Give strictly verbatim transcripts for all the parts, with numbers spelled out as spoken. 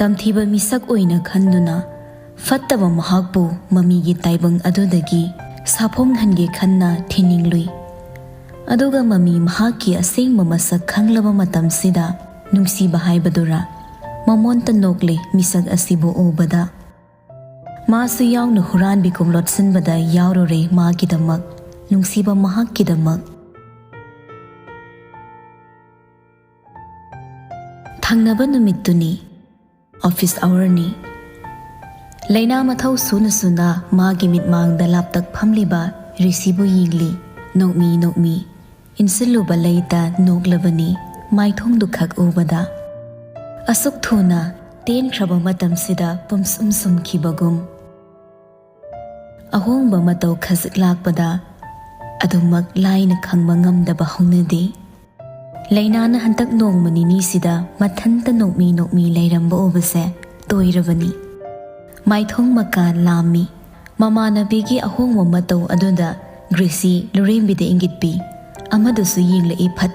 ꯇꯝꯊꯤꯕ ꯃꯤꯁꯛ ꯑꯣꯏꯅ ꯈꯟꯗꯨꯅ ꯐꯠꯇꯕ ꯃꯍꯥꯛꯄꯨ ꯃꯃꯤꯒꯤ ꯇꯥꯏꯕꯪ ꯑꯗꯨꯗꯒꯤ ꯁꯥꯐꯣꯡꯍꯟꯒꯦ ꯈꯟꯅ ꯊꯤꯅꯤꯡꯂꯨꯏ꯫ ꯑꯗꯨꯒ ꯃꯃꯤ ꯃꯍꯥꯛꯀꯤ ꯑꯁꯦꯡꯕ ꯃꯁꯛ ꯈꯪꯂꯕ ꯃꯇꯝꯁꯤꯗ ꯅꯨꯡꯁꯤꯕ ꯍꯥꯏꯕꯗꯨꯔꯥ, ꯃꯃꯣꯟꯇ ꯅꯣꯛꯂꯦ ꯃꯤꯁꯛ ꯑꯁꯤꯕꯨ ꯎꯕꯗ꯫ ꯃꯥꯁꯨ ꯌꯥꯎꯅ ꯍꯨꯔꯥꯟꯕꯤꯒꯨꯝ ꯂꯣꯠꯁꯤꯟꯕꯗ ꯌꯥꯎꯔꯨꯔꯦ ꯃꯥꯒꯤꯗꯃꯛ, ꯅꯨꯡꯁꯤꯕ ꯃꯍꯥꯛꯀꯤꯗꯃꯛ꯫ ꯊꯪꯅꯕ ꯅꯨꯃꯤꯠꯇꯨꯅꯤ꯫ ꯑꯣꯐꯤꯁ ꯑꯋꯥꯔꯅꯤ꯫ ꯂꯩꯅꯥ ꯃꯊꯧ ꯁꯨꯅ ꯁꯨꯅ ꯃꯥꯒꯤ ꯃꯤꯠꯃꯥꯡꯗ ꯂꯥꯞꯇꯛ ꯐꯝꯂꯤꯕ ꯔꯤꯁꯤꯕꯨ ꯌꯦꯡꯂꯤ꯫ ꯅꯣꯛꯃꯤ ꯅꯣꯛꯃꯤ ꯏꯟꯁꯤꯜꯂꯨꯕ ꯂꯩꯇ ꯅꯣꯛꯂꯕꯅꯤ ꯃꯥꯏꯊꯣꯡꯗꯨ ꯈꯛ ꯎꯕꯗ꯫ ꯑꯁꯨꯛ ꯊꯨꯅ ꯇꯦꯟꯈ꯭ꯔꯕ ꯃꯇꯝꯁꯤꯗ ꯄꯨꯝꯁꯨꯝ ꯁꯨꯝꯈꯤꯕꯒꯨꯝ꯫ ꯑꯍꯣꯡꯕ ꯃꯇꯧ ꯈꯖꯤꯛ ꯂꯥꯛꯄꯗ ꯑꯗꯨꯃꯛ ꯂꯥꯏꯅ ꯈꯪꯕ ꯉꯝꯗꯕ ꯍꯧꯅꯗꯦ꯫ ꯂꯩꯅꯥꯅ ꯍꯟꯗꯛ ꯅꯣꯡꯃ ꯅꯤꯅꯤꯁꯤꯗ ꯃꯊꯟꯇ ꯅꯣꯛꯃꯤ ꯅꯣꯛꯃꯤ ꯂꯩꯔꯝꯕ ꯎꯕꯁꯦ ꯇꯣꯏꯔꯕꯅꯤ꯫ ꯃꯥꯏꯊꯣꯡ ꯃꯀꯥ ꯂꯥꯝꯃꯤ꯫ ꯃꯃꯥꯟꯅꯕꯤꯒꯤ ꯑꯍꯣꯡꯕ ꯃꯇꯧ ꯑꯗꯨꯗ ꯒ꯭ꯔꯦꯁꯤ ꯂꯨꯔꯦꯝꯕꯤꯗ ꯏꯪꯒꯤꯠ ꯄꯤ꯫ ꯑꯃꯗꯨꯁꯨ ꯌꯦꯡꯂꯛꯏ ꯐꯠ꯫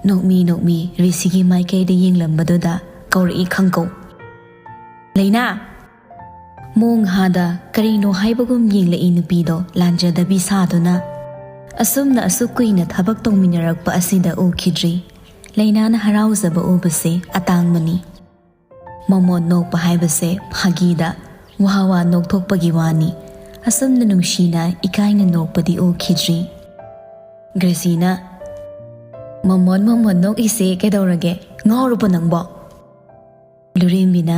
ꯅꯣꯛꯃꯤ ꯅꯣꯛꯃꯤ ꯔꯤꯁꯤꯒꯤ ꯃꯥꯏꯀꯩꯗ ꯌꯦꯡꯂꯝꯕꯗꯨꯗ ꯀꯧꯔꯛꯏ ꯈꯪꯀꯧ, "ꯂꯩꯅꯥ!" ꯃꯣꯡ ꯍꯥꯗ ꯀꯔꯤꯅꯣ ꯍꯥꯏꯕꯒꯨꯝ ꯌꯦꯡꯂꯛꯏ ꯅꯨꯄꯤꯗꯣ ꯂꯥꯟꯖꯗꯕꯤ ꯁꯥꯗꯨꯅ꯫ ꯑꯁꯨꯝꯅ ꯑꯁꯨꯛ ꯀꯨꯏꯅ ꯊꯕꯛ ꯇꯧꯃꯤꯟꯅꯔꯛꯄ ꯑꯁꯤꯗ ꯎꯈꯤꯗ꯭ꯔꯤ꯫ ꯂꯩꯅꯥꯅ ꯍꯔꯥꯎꯖꯕ ꯎꯕꯁꯦ ꯑꯇꯥꯡꯕꯅꯤ꯫ ꯃꯃꯣꯟ ꯅꯣꯛꯄ ꯍꯥꯏꯕꯁꯦ ꯐꯥꯒꯤꯗ ꯋꯥ ꯋꯥ ꯅꯣꯛꯊꯣꯛꯄꯒꯤ ꯋꯥꯅꯤ꯫ ꯑꯁꯨꯝꯅ ꯅꯨꯡꯁꯤꯅ ꯏꯀꯥꯏꯅ ꯅꯣꯛꯄꯗꯤ ꯎꯈꯤꯗ꯭ꯔꯤ꯫ ꯒ꯭ꯔꯦꯁꯤꯅ, "ꯃꯃꯣꯟ, ꯃꯃꯣꯟ ꯅꯣꯛꯏꯁꯦ ꯀꯩꯗꯧꯔꯒꯦ? ꯉꯥꯎꯔꯕꯣ ꯅꯪꯕꯣ?" ꯂꯨꯔꯦꯝꯕꯤꯅ,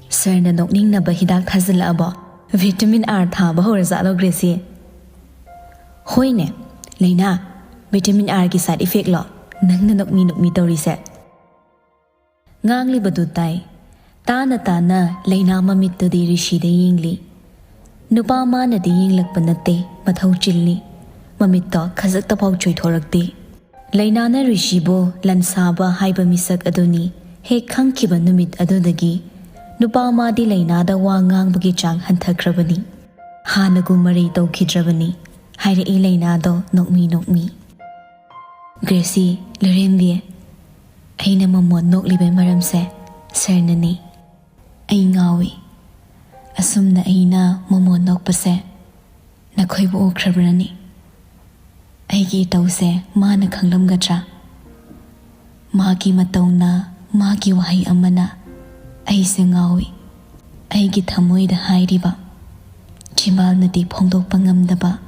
"ꯁꯔꯅ ꯅꯣꯛꯅꯤꯡꯅꯕ ꯍꯤꯗꯥꯛ ꯊꯥꯖꯤꯜꯂꯛꯑꯕꯣ? ꯚꯤꯇꯥꯃꯤꯟ ꯑꯥꯔ ꯊꯥꯕ ꯍꯧꯔꯖꯥꯠꯂꯣ ꯒ꯭ꯔꯦꯁꯤ?" "ꯍꯣꯏꯅꯦ, ꯂꯩꯅꯥ, ꯚꯤꯇꯥꯃꯤꯟ ꯑꯥꯔꯒꯤ ꯁꯥꯏꯠ ꯏꯐꯦꯛꯂꯣ ꯅꯪꯅ ꯅꯣꯛꯃꯤ ꯅꯣꯛꯃꯤ ꯇꯧꯔꯤꯁꯦ?" ꯉꯥꯡꯂꯤꯕꯗꯨ ꯇꯥꯏ꯫ ꯇꯥꯅ ꯇꯥꯅ ꯂꯩꯅꯥ ꯃꯃꯤꯠꯇꯨꯗꯤ ꯔꯤꯁꯤꯗ ꯌꯦꯡꯂꯤ꯫ ꯅꯨꯄꯥ ꯃꯥꯅꯗꯤ ꯌꯦꯡꯂꯛꯄ ꯅꯠꯇꯦ, ꯃꯊꯧ ꯆꯤꯜꯂꯤ꯫ ꯃꯃꯤꯠꯇꯣ ꯈꯖꯤꯛꯇꯐꯥꯎ ꯆꯣꯏꯊꯣꯔꯛꯇꯦ꯫ ꯂꯩꯅꯥꯅ ꯔꯤꯁꯤꯕꯨ ꯂꯟꯁꯥꯕ ꯍꯥꯏꯕ ꯃꯤꯁꯛ ꯑꯗꯨꯅꯤ ꯍꯦꯛ ꯈꯪꯈꯤꯕ ꯅꯨꯃꯤꯠ ꯑꯗꯨꯗꯒꯤ ꯅꯨꯄꯥ ꯃꯥꯗꯤ ꯂꯩꯅꯥꯗ ꯋꯥ ꯉꯥꯡꯕꯒꯤ ꯆꯥꯡ ꯍꯟꯊꯈ꯭ꯔꯕꯅꯤ꯫ ꯍꯥꯟꯅꯒꯨꯝ ꯃꯔꯩ ꯇꯧꯈꯤꯗ꯭ꯔꯕꯅꯤ, ꯍꯥꯏꯔꯛꯏ ꯂꯩꯅꯥꯗꯣ ꯅꯣꯛꯃꯤ ꯅꯣꯛꯃꯤ꯫ ꯒ꯭ꯔꯦꯁꯤ, ꯂꯨꯔꯦꯝꯕꯤ, ꯑꯩꯅ ꯃꯃꯣꯟ ꯅꯣꯛꯂꯤꯕꯩ ꯃꯔꯝꯁꯦ ꯁꯥꯔꯅꯅꯤ꯫ ꯑꯩ ꯉꯥꯎꯏ꯫ ꯑꯁꯨꯝꯅ ꯑꯩꯅ ꯃꯣꯃꯣꯟ ꯅꯣꯛꯄꯁꯦ ꯅꯈꯣꯏꯕꯨ ꯎꯈ꯭ꯔꯕ꯭ꯔꯅꯤ? ꯑꯩꯒꯤ ꯏꯇꯧꯁꯦ ꯃꯥꯅ ꯈꯪꯂꯝꯒꯗ꯭ꯔꯥ? ꯃꯥꯒꯤ ꯃꯇꯧꯅ, ꯃꯥꯒꯤ ꯋꯥꯍꯩ ꯑꯃꯅ ꯑꯩꯁꯦ ꯉꯥꯎꯏ꯫ ꯑꯩꯒꯤ ꯊꯃꯣꯏꯗ ꯍꯥꯏꯔꯤꯕ, ꯆꯤꯝꯕꯥꯜꯅꯗꯤ ꯐꯣꯡꯗꯣꯛꯄ ꯉꯝꯗꯕ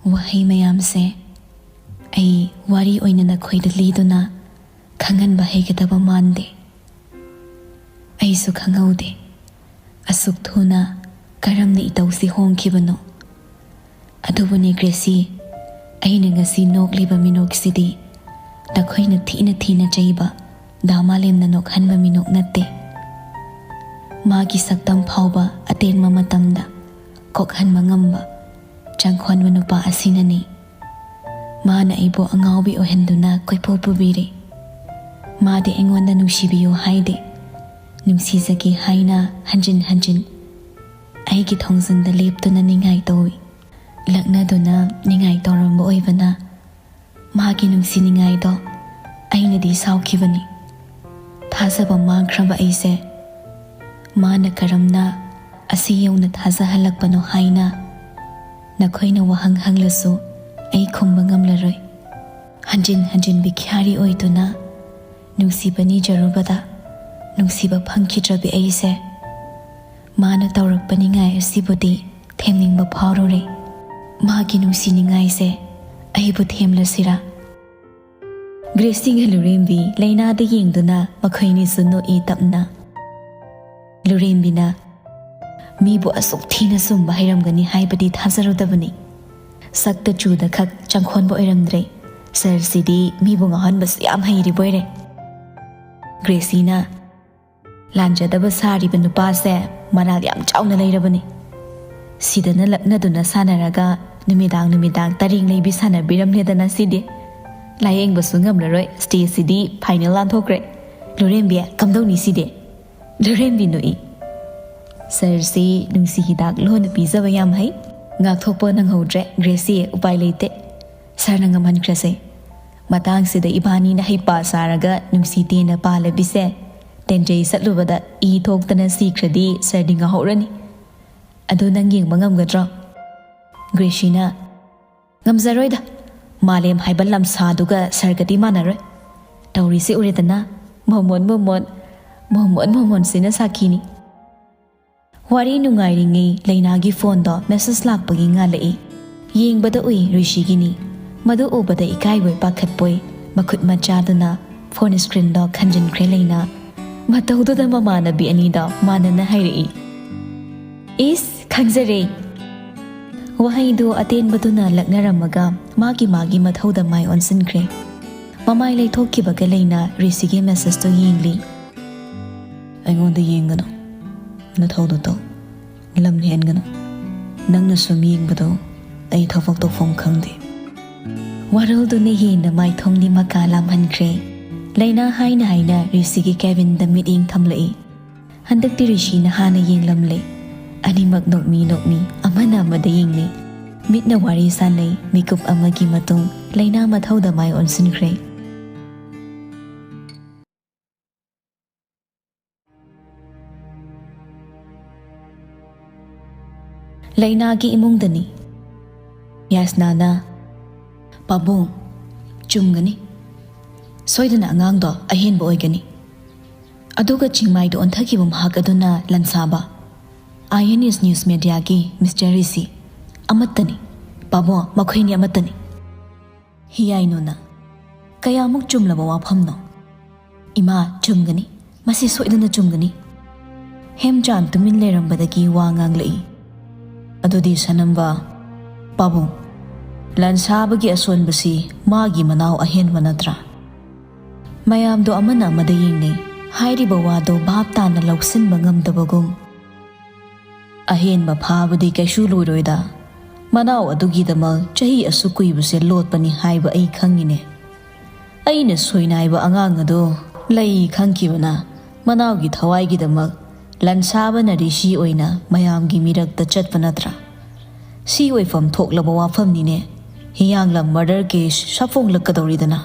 ꯋꯥꯍꯩ ꯃꯌꯥꯝꯁꯦ ꯑꯩ ꯋꯥꯔꯤ ꯑꯣꯏꯅ ꯅꯈꯣꯏꯗ ꯂꯤꯗꯨꯅ ꯈꯪꯍꯟꯕ ꯍꯩꯒꯗꯕ ꯃꯥꯟꯗꯦ꯫ ꯑꯩꯁꯨ ꯈꯪꯍꯧꯗꯦ ꯑꯁꯨꯛ ꯊꯨꯅ ꯀꯔꯝꯅ ꯏꯇꯧꯁꯤ ꯍꯣꯡꯈꯤꯕꯅꯣ꯫ ꯑꯗꯨꯕꯨꯅꯦ ꯒ꯭ꯔꯦꯁꯤ, ꯑꯩꯅ ꯉꯁꯤ ꯅꯣꯛꯂꯤꯕ ꯃꯤꯅꯣꯛꯁꯤꯗꯤ ꯅꯈꯣꯏꯅ ꯊꯤꯅ ꯊꯤꯅ ꯆꯩꯕ ꯗꯥ ꯃꯥꯂꯦꯝꯅ ꯅꯣꯛꯍꯟꯕ ꯃꯤꯅꯣꯛ ꯅꯠꯇꯦ꯫ ꯃꯥꯒꯤ ꯁꯛꯇꯝ ꯐꯥꯎꯕ ꯑꯇꯦꯟꯕ ꯃꯇꯝꯗ ꯀꯣꯛꯍꯟꯕ ꯉꯝꯕ ꯆꯪꯈꯣꯟꯕ ꯅꯨꯄꯥ ꯑꯁꯤꯅꯅꯤ꯫ ꯃꯥꯅ ꯑꯩꯕꯨ ꯑꯉꯥꯎꯕꯤ ꯑꯣꯏꯍꯟꯗꯨꯅ ꯀꯣꯏꯄꯨ ꯄꯨꯕꯤꯔꯦ꯫ ꯃꯥꯗꯤ ꯑꯩꯉꯣꯟꯗ ꯅꯨꯡꯁꯤꯕꯤꯌꯨ ꯍꯥꯏꯗꯦ꯫ ꯅꯨꯡꯁꯤꯖꯒꯦ ꯍꯥꯏꯅ ꯍꯟꯖꯤꯟ ꯍꯟꯖꯤꯟ ꯑꯩꯒꯤ ꯊꯣꯡꯖꯤꯟꯗ ꯂꯦꯞꯇꯨꯅ ꯅꯤꯡꯉꯥꯏ ꯇꯧꯏ꯫ ꯂꯛꯅꯗꯨꯅ ꯅꯤꯡꯉꯥꯏ ꯇꯧꯔꯝꯕ ꯑꯣꯏꯕꯅ ꯃꯥꯒꯤ ꯅꯨꯡꯁꯤ ꯅꯤꯡꯉꯥꯏꯗꯣ ꯑꯩꯅꯗꯤ ꯁꯥꯎꯈꯤꯕꯅꯤ꯫ ꯊꯥꯖꯕ ꯃꯥꯡꯈ꯭ꯔꯕ ꯑꯩꯁꯦ ꯃꯥꯅ ꯀꯔꯝꯅ ꯑꯁꯤ ꯌꯧꯅ ꯊꯥꯖꯍꯜꯂꯛꯄꯅꯣ ꯍꯥꯏꯅ ꯅꯈꯣꯏꯅ ꯋꯥꯍꯪ ꯍꯪꯂꯁꯨ ꯑꯩ ꯈꯨꯝꯕ ꯉꯝꯂꯔꯣꯏ꯫ ꯍꯟꯖꯤꯟ ꯍꯟꯖꯤꯟ ꯕꯤꯈ꯭ꯌꯥꯔꯤ ꯑꯣꯏꯗꯨꯅ ꯅꯨꯡꯁꯤꯕ ꯅꯤꯖꯔꯨꯕꯗ ꯅꯨꯡꯁꯤꯕ ꯐꯪꯈꯤꯗ꯭ꯔꯕꯤ ꯑꯩꯁꯦ ꯃꯥꯅ ꯇꯧꯔꯛꯄ ꯅꯤꯡꯉꯥꯏ ꯑꯁꯤꯕꯨꯗꯤ ꯊꯦꯝꯅꯤꯡꯕ ꯐꯥꯎꯔꯨꯔꯦ꯫ ꯃꯥꯒꯤ ꯅꯨꯡꯁꯤ ꯅꯤꯡꯉꯥꯏꯁꯦ ꯑꯩꯕꯨ ꯊꯦꯝꯂꯁꯤꯔꯥ? ꯒ꯭ꯔꯦꯁꯤꯒ ꯂꯨꯔꯦꯝꯕꯤ ꯂꯩꯅꯥꯗ ꯌꯦꯡꯗꯨꯅ ꯃꯈꯣꯏꯅꯤꯁꯨ ꯅꯣꯛꯏ ꯇꯞꯅ꯫ ꯂꯨꯔꯦꯝꯕꯤꯅ, "ꯃꯤꯕꯨ ꯑꯁꯨꯛ ꯊꯤꯅ ꯆꯨꯝꯕ ꯍꯩꯔꯝꯒꯅꯤ ꯍꯥꯏꯕꯗꯤ ꯊꯥꯖꯔꯨꯗꯕꯅꯤ꯫ ꯁꯛꯇ ꯆꯨꯗ ꯈꯛ ꯆꯪꯈꯣꯟꯕ ꯑꯣꯏꯔꯝꯗ꯭ꯔꯦ꯫ ꯁꯥꯔꯁꯤꯗꯤ ꯃꯤꯕꯨ ꯉꯥꯎꯍꯟꯕꯁꯨ ꯌꯥꯝ ꯍꯩꯔꯤꯕꯣꯏꯔꯦ꯫" ꯒ꯭ꯔꯦꯁꯤꯅ, "ꯂꯥꯟꯖꯗꯕ ꯁꯥꯔꯤꯕ ꯅꯨꯄꯥꯁꯦ ꯃꯔꯥꯜ ꯌꯥꯝ ꯆꯥꯎꯅ ꯂꯩꯔꯕꯅꯤ꯫ ꯁꯤꯗꯅ ꯂꯛꯅꯗꯨꯅ ꯁꯥꯟꯅꯔꯒ ꯅꯨꯃꯤꯗꯥꯡ ꯅꯨꯃꯤꯗꯥꯡ ꯇꯔꯦꯡ ꯂꯩꯕꯤ ꯁꯥꯟꯅꯕꯤꯔꯝꯂꯦꯗꯅ ꯁꯤꯗꯤ꯫ ꯂꯥꯌꯦꯡꯕꯁꯨ ꯉꯝꯂꯔꯣꯏ, ꯁ꯭ꯇꯦꯖꯁꯤꯗꯤ ꯐꯥꯏꯅꯦꯜ ꯂꯥꯟꯊꯣꯛꯈ꯭ꯔꯦ꯫ ꯂꯨꯔꯦꯝꯕꯤ, ꯀꯝꯗꯧꯅꯤ ꯁꯤꯗꯤ?" ꯂꯨꯔꯦꯝꯕꯤ ꯅꯣꯛꯏ꯫ "ꯁꯥꯔꯁꯤ ꯅꯨꯡꯁꯤ ꯍꯤꯗꯥꯛ ꯂꯣꯟꯅ ꯄꯤꯖꯕ ꯌꯥꯝ ꯍꯩ꯫ ꯉꯥꯛꯊꯣꯛꯄ ꯅꯪꯍꯧꯗ꯭ꯔꯦ ꯒ꯭ꯔꯦꯁꯤ, ꯎꯄꯥꯏ ꯂꯩꯇꯦ꯫ ꯁꯥꯔꯅ ꯉꯝꯍꯟꯈ꯭ꯔꯁꯦ꯫ ꯃꯇꯥꯡꯁꯤꯗ ꯏꯕꯥꯅꯤꯅ ꯍꯩꯄꯥ ꯁꯥꯔꯒ ꯅꯨꯡꯁꯤ ꯇꯦꯟꯅ ꯄꯥꯜꯂꯕꯤꯁꯦ ꯂꯦꯟꯖꯩ ꯆꯠꯂꯨꯕꯗ ꯏ ꯊꯣꯛꯇꯅ ꯁꯤꯈ꯭ꯔꯗꯤ ꯁꯥꯔꯗꯤ ꯉꯥꯎꯍꯧꯔꯅꯤ꯫ ꯑꯗꯨ ꯅꯪ ꯌꯦꯡꯕ ꯉꯝꯒꯗ꯭ꯔꯣ? ꯒ꯭ꯔꯦꯁꯤꯅ, "ꯉꯝꯖꯔꯣꯏꯗ꯫ ꯃꯥꯂꯦꯝ ꯍꯥꯏꯕ ꯂꯝꯁꯥꯗꯨꯒ ꯁꯥꯔꯒꯗꯤ ꯃꯥꯟꯅꯔꯣꯏ꯫ ꯇꯧꯔꯤꯁꯤ ꯎꯔꯦꯗꯅ, ꯃꯣꯃꯣꯟ ꯃꯣꯃꯣꯟ, ꯃꯣꯃꯣꯟ ꯃꯣꯃꯣꯟꯁꯤꯅ ꯁꯥꯈꯤꯅꯤ"꯫ ꯋꯥꯔꯤ ꯅꯨꯡꯉꯥꯏꯔꯤꯉꯩ ꯂꯩꯅꯥꯒꯤ ꯐꯣꯟꯗꯣ ꯃꯦꯁꯦꯖ ꯂꯥꯛꯄꯒꯤ ꯉꯥꯜꯂꯛꯏ꯫ ꯌꯦꯡꯕꯗ ꯎꯏ ꯔꯤꯁꯤꯒꯤꯅꯤ꯫ ꯃꯗꯨ ꯎꯕꯗ ꯏꯀꯥꯏꯕꯣꯏ ꯄꯥꯈꯠꯄꯣꯏ ꯃꯈꯨꯠ ꯃꯆꯥꯗꯨꯅ ꯐꯣꯟ ꯁ꯭ꯀ꯭ꯔꯤꯟꯗꯣ ꯈꯟꯖꯤꯟꯈ꯭ꯔꯦ ꯂꯩꯅꯥ꯫ ꯃꯇꯧꯗꯨꯗ ꯃꯃꯥꯟꯅꯕꯤ ꯑꯅꯤꯗꯣ ꯃꯥꯟꯅꯅ ꯍꯥꯏꯔꯛꯏ, "ꯏꯁ, ꯈꯪꯖꯔꯦ"꯫ ꯋꯥꯍꯩꯗꯨ ꯑꯇꯦꯟꯕꯗꯨꯅ ꯂꯛꯅꯔꯝꯃꯒ ꯃꯥꯒꯤ ꯃꯥꯒꯤ ꯃꯊꯧꯗ ꯃꯥꯏ ꯑꯣꯟꯁꯤꯟꯈ꯭ꯔꯦ꯫ ꯃꯃꯥꯏ ꯂꯩꯊꯣꯛꯈꯤꯕꯒ ꯂꯩꯅꯥ ꯔꯤꯁꯤꯒꯤ ꯃꯦꯁꯦꯖꯇꯣ ꯌꯦꯡꯂꯤ꯫ "ꯑꯩꯉꯣꯟꯗ ꯌꯦꯡꯒꯅꯨ, ꯅꯊꯧꯗꯨ ꯇꯧ꯫ ꯂꯝ ꯍꯦꯟꯒꯅꯨ꯫ ꯅꯪꯅ ꯁꯨꯝ ꯌꯦꯡꯕꯗꯣ ꯑꯩ ꯊꯕꯛ ꯇꯧꯐꯝ ꯈꯪꯗꯦ"꯫ ꯋꯥꯔꯣꯜꯗꯨꯅ ꯍꯦꯟꯅ ꯃꯥꯏꯊꯣꯡꯗꯤ ꯃꯀꯥ ꯂꯥꯝꯍꯟꯈ꯭ꯔꯦ꯫ ꯂꯩꯅꯥ ꯍꯥꯏꯅ ꯍꯥꯏꯅ ꯔꯤꯁꯤꯒꯤ ꯀꯦꯕꯤꯟꯗ ꯃꯤꯠꯌꯦꯡ ꯊꯝꯂꯛꯏ꯫ ꯍꯟꯗꯛꯇꯤ ꯔꯤꯁꯤꯅ ꯍꯥꯟꯅ ꯌꯦꯡꯂꯝꯂꯦ꯫ ꯑꯅꯤꯃꯛ ꯅꯣꯛꯃꯤ ꯅꯣꯛꯃꯤ ꯑꯃꯅ ꯑꯃꯗ ꯌꯦꯡꯅꯩ꯫ ꯃꯤꯠꯅ ꯋꯥꯔꯤ ꯁꯥꯟꯅꯩ꯫ ꯃꯤꯀꯨꯞ ꯑꯃꯒꯤ ꯃꯇꯨꯡ ꯂꯩꯅꯥ ꯃꯊꯧꯗ ꯃꯥꯏ ꯑꯣꯟꯁꯤꯟꯈ꯭ꯔꯦ꯫ ꯂꯩꯅꯥꯒꯤ ꯏꯃꯨꯡꯗꯅꯤ꯫ ꯌꯥꯁꯅꯥꯅ, "ꯄꯥꯕꯨꯡ, ꯆꯨꯝꯒꯅꯤ꯫ ꯁꯣꯏꯗꯅ ꯑꯉꯥꯡꯗꯣ ꯑꯍꯦꯟꯕ ꯑꯣꯏꯒꯅꯤ"꯫ ꯑꯗꯨꯒ ꯆꯤꯡꯃꯥꯏꯗ ꯑꯣꯟꯊꯈꯤꯕ ꯃꯍꯥꯛ ꯑꯗꯨꯅ ꯂꯟꯁꯥꯕ, ꯑꯥꯏ ꯑꯦꯟ ꯑꯦꯁ ꯅ꯭ꯌꯨꯁ ꯃꯦꯗꯤꯌꯥꯒꯤ ꯃꯤꯁꯇꯔ ꯔꯤꯁꯤ, ꯑꯃꯠꯇꯅꯤ꯫ ꯄꯥꯕꯨꯡ, ꯃꯈꯣꯏꯅꯤ ꯑꯃꯠꯇꯅꯤ꯫ ꯍꯤꯌꯥꯏꯅꯨꯅ, "ꯀꯌꯥꯃꯨꯛ ꯆꯨꯝꯂꯕ ꯋꯥꯐꯝꯅꯣ?" "ꯏꯃꯥ, ꯆꯨꯝꯒꯅꯤ꯫ ꯃꯁꯤ ꯁꯣꯏꯗꯅ ꯆꯨꯝꯒꯅꯤ"꯫ ꯍꯦꯝꯆꯥꯟ ꯇꯨꯃꯤꯟ ꯂꯩꯔꯝꯕꯗꯒꯤ ꯋꯥ ꯉꯥꯡꯂꯛꯏ꯫ "ꯑꯗꯨꯗꯤ ꯁꯅꯝꯕ, ꯄꯥꯕꯨꯡ, ꯂꯥꯟꯁꯥꯕꯒꯤ ꯑꯁꯣꯟꯕꯁꯤ ꯃꯥꯒꯤ ꯃꯅꯥꯎ ꯑꯍꯦꯟꯕ ꯅꯠꯇ꯭ꯔꯥ?" ꯃꯌꯥꯝꯗꯣ ꯑꯃꯅ ꯑꯃꯗ ꯌꯦꯡꯅꯩ꯫ ꯍꯥꯏꯔꯤꯕ ꯋꯥꯗꯣ ꯚꯥꯞ ꯇꯥꯅ ꯂꯧꯁꯤꯟꯕ ꯉꯝꯗꯕꯒꯨꯝ꯫ "ꯑꯍꯦꯟꯕ ꯐꯥꯕꯗꯤ ꯀꯩꯁꯨ ꯂꯣꯏꯔꯣꯏꯗ꯫ ꯃꯅꯥꯎ ꯑꯗꯨꯒꯤꯗꯃꯛ ꯆꯍꯤ ꯑꯁꯨꯛ ꯀꯨꯏꯕꯁꯦ ꯂꯣꯠꯄꯅꯤ ꯍꯥꯏꯕ ꯑꯩ ꯈꯪꯉꯤꯅꯦ꯫ ꯑꯩꯅ ꯁꯣꯏꯅꯥꯏꯕ ꯑꯉꯥꯡ ꯑꯗꯨ ꯂꯩ ꯈꯪꯈꯤꯕꯅ ꯃꯅꯥꯎꯒꯤ ꯊꯋꯥꯏꯒꯤꯗꯃꯛ ꯂꯟꯁꯥꯕꯅ ꯔꯤꯁꯤ ꯑꯣꯏꯅ ꯃꯌꯥꯝꯒꯤ ꯃꯤꯔꯛꯇ ꯆꯠꯄ ꯅꯠꯇ꯭ꯔꯥ? ꯁꯤ ꯑꯣꯏꯐꯝ ꯊꯣꯛꯂꯕ ꯋꯥꯐꯝꯅꯤꯅꯦ꯫ ꯍꯤꯌꯥꯡꯂꯝ ꯃꯔꯗꯔ ꯀꯦꯁ ꯁꯥꯐꯣꯡꯂꯛꯀꯗꯧꯔꯤꯗꯅ"꯫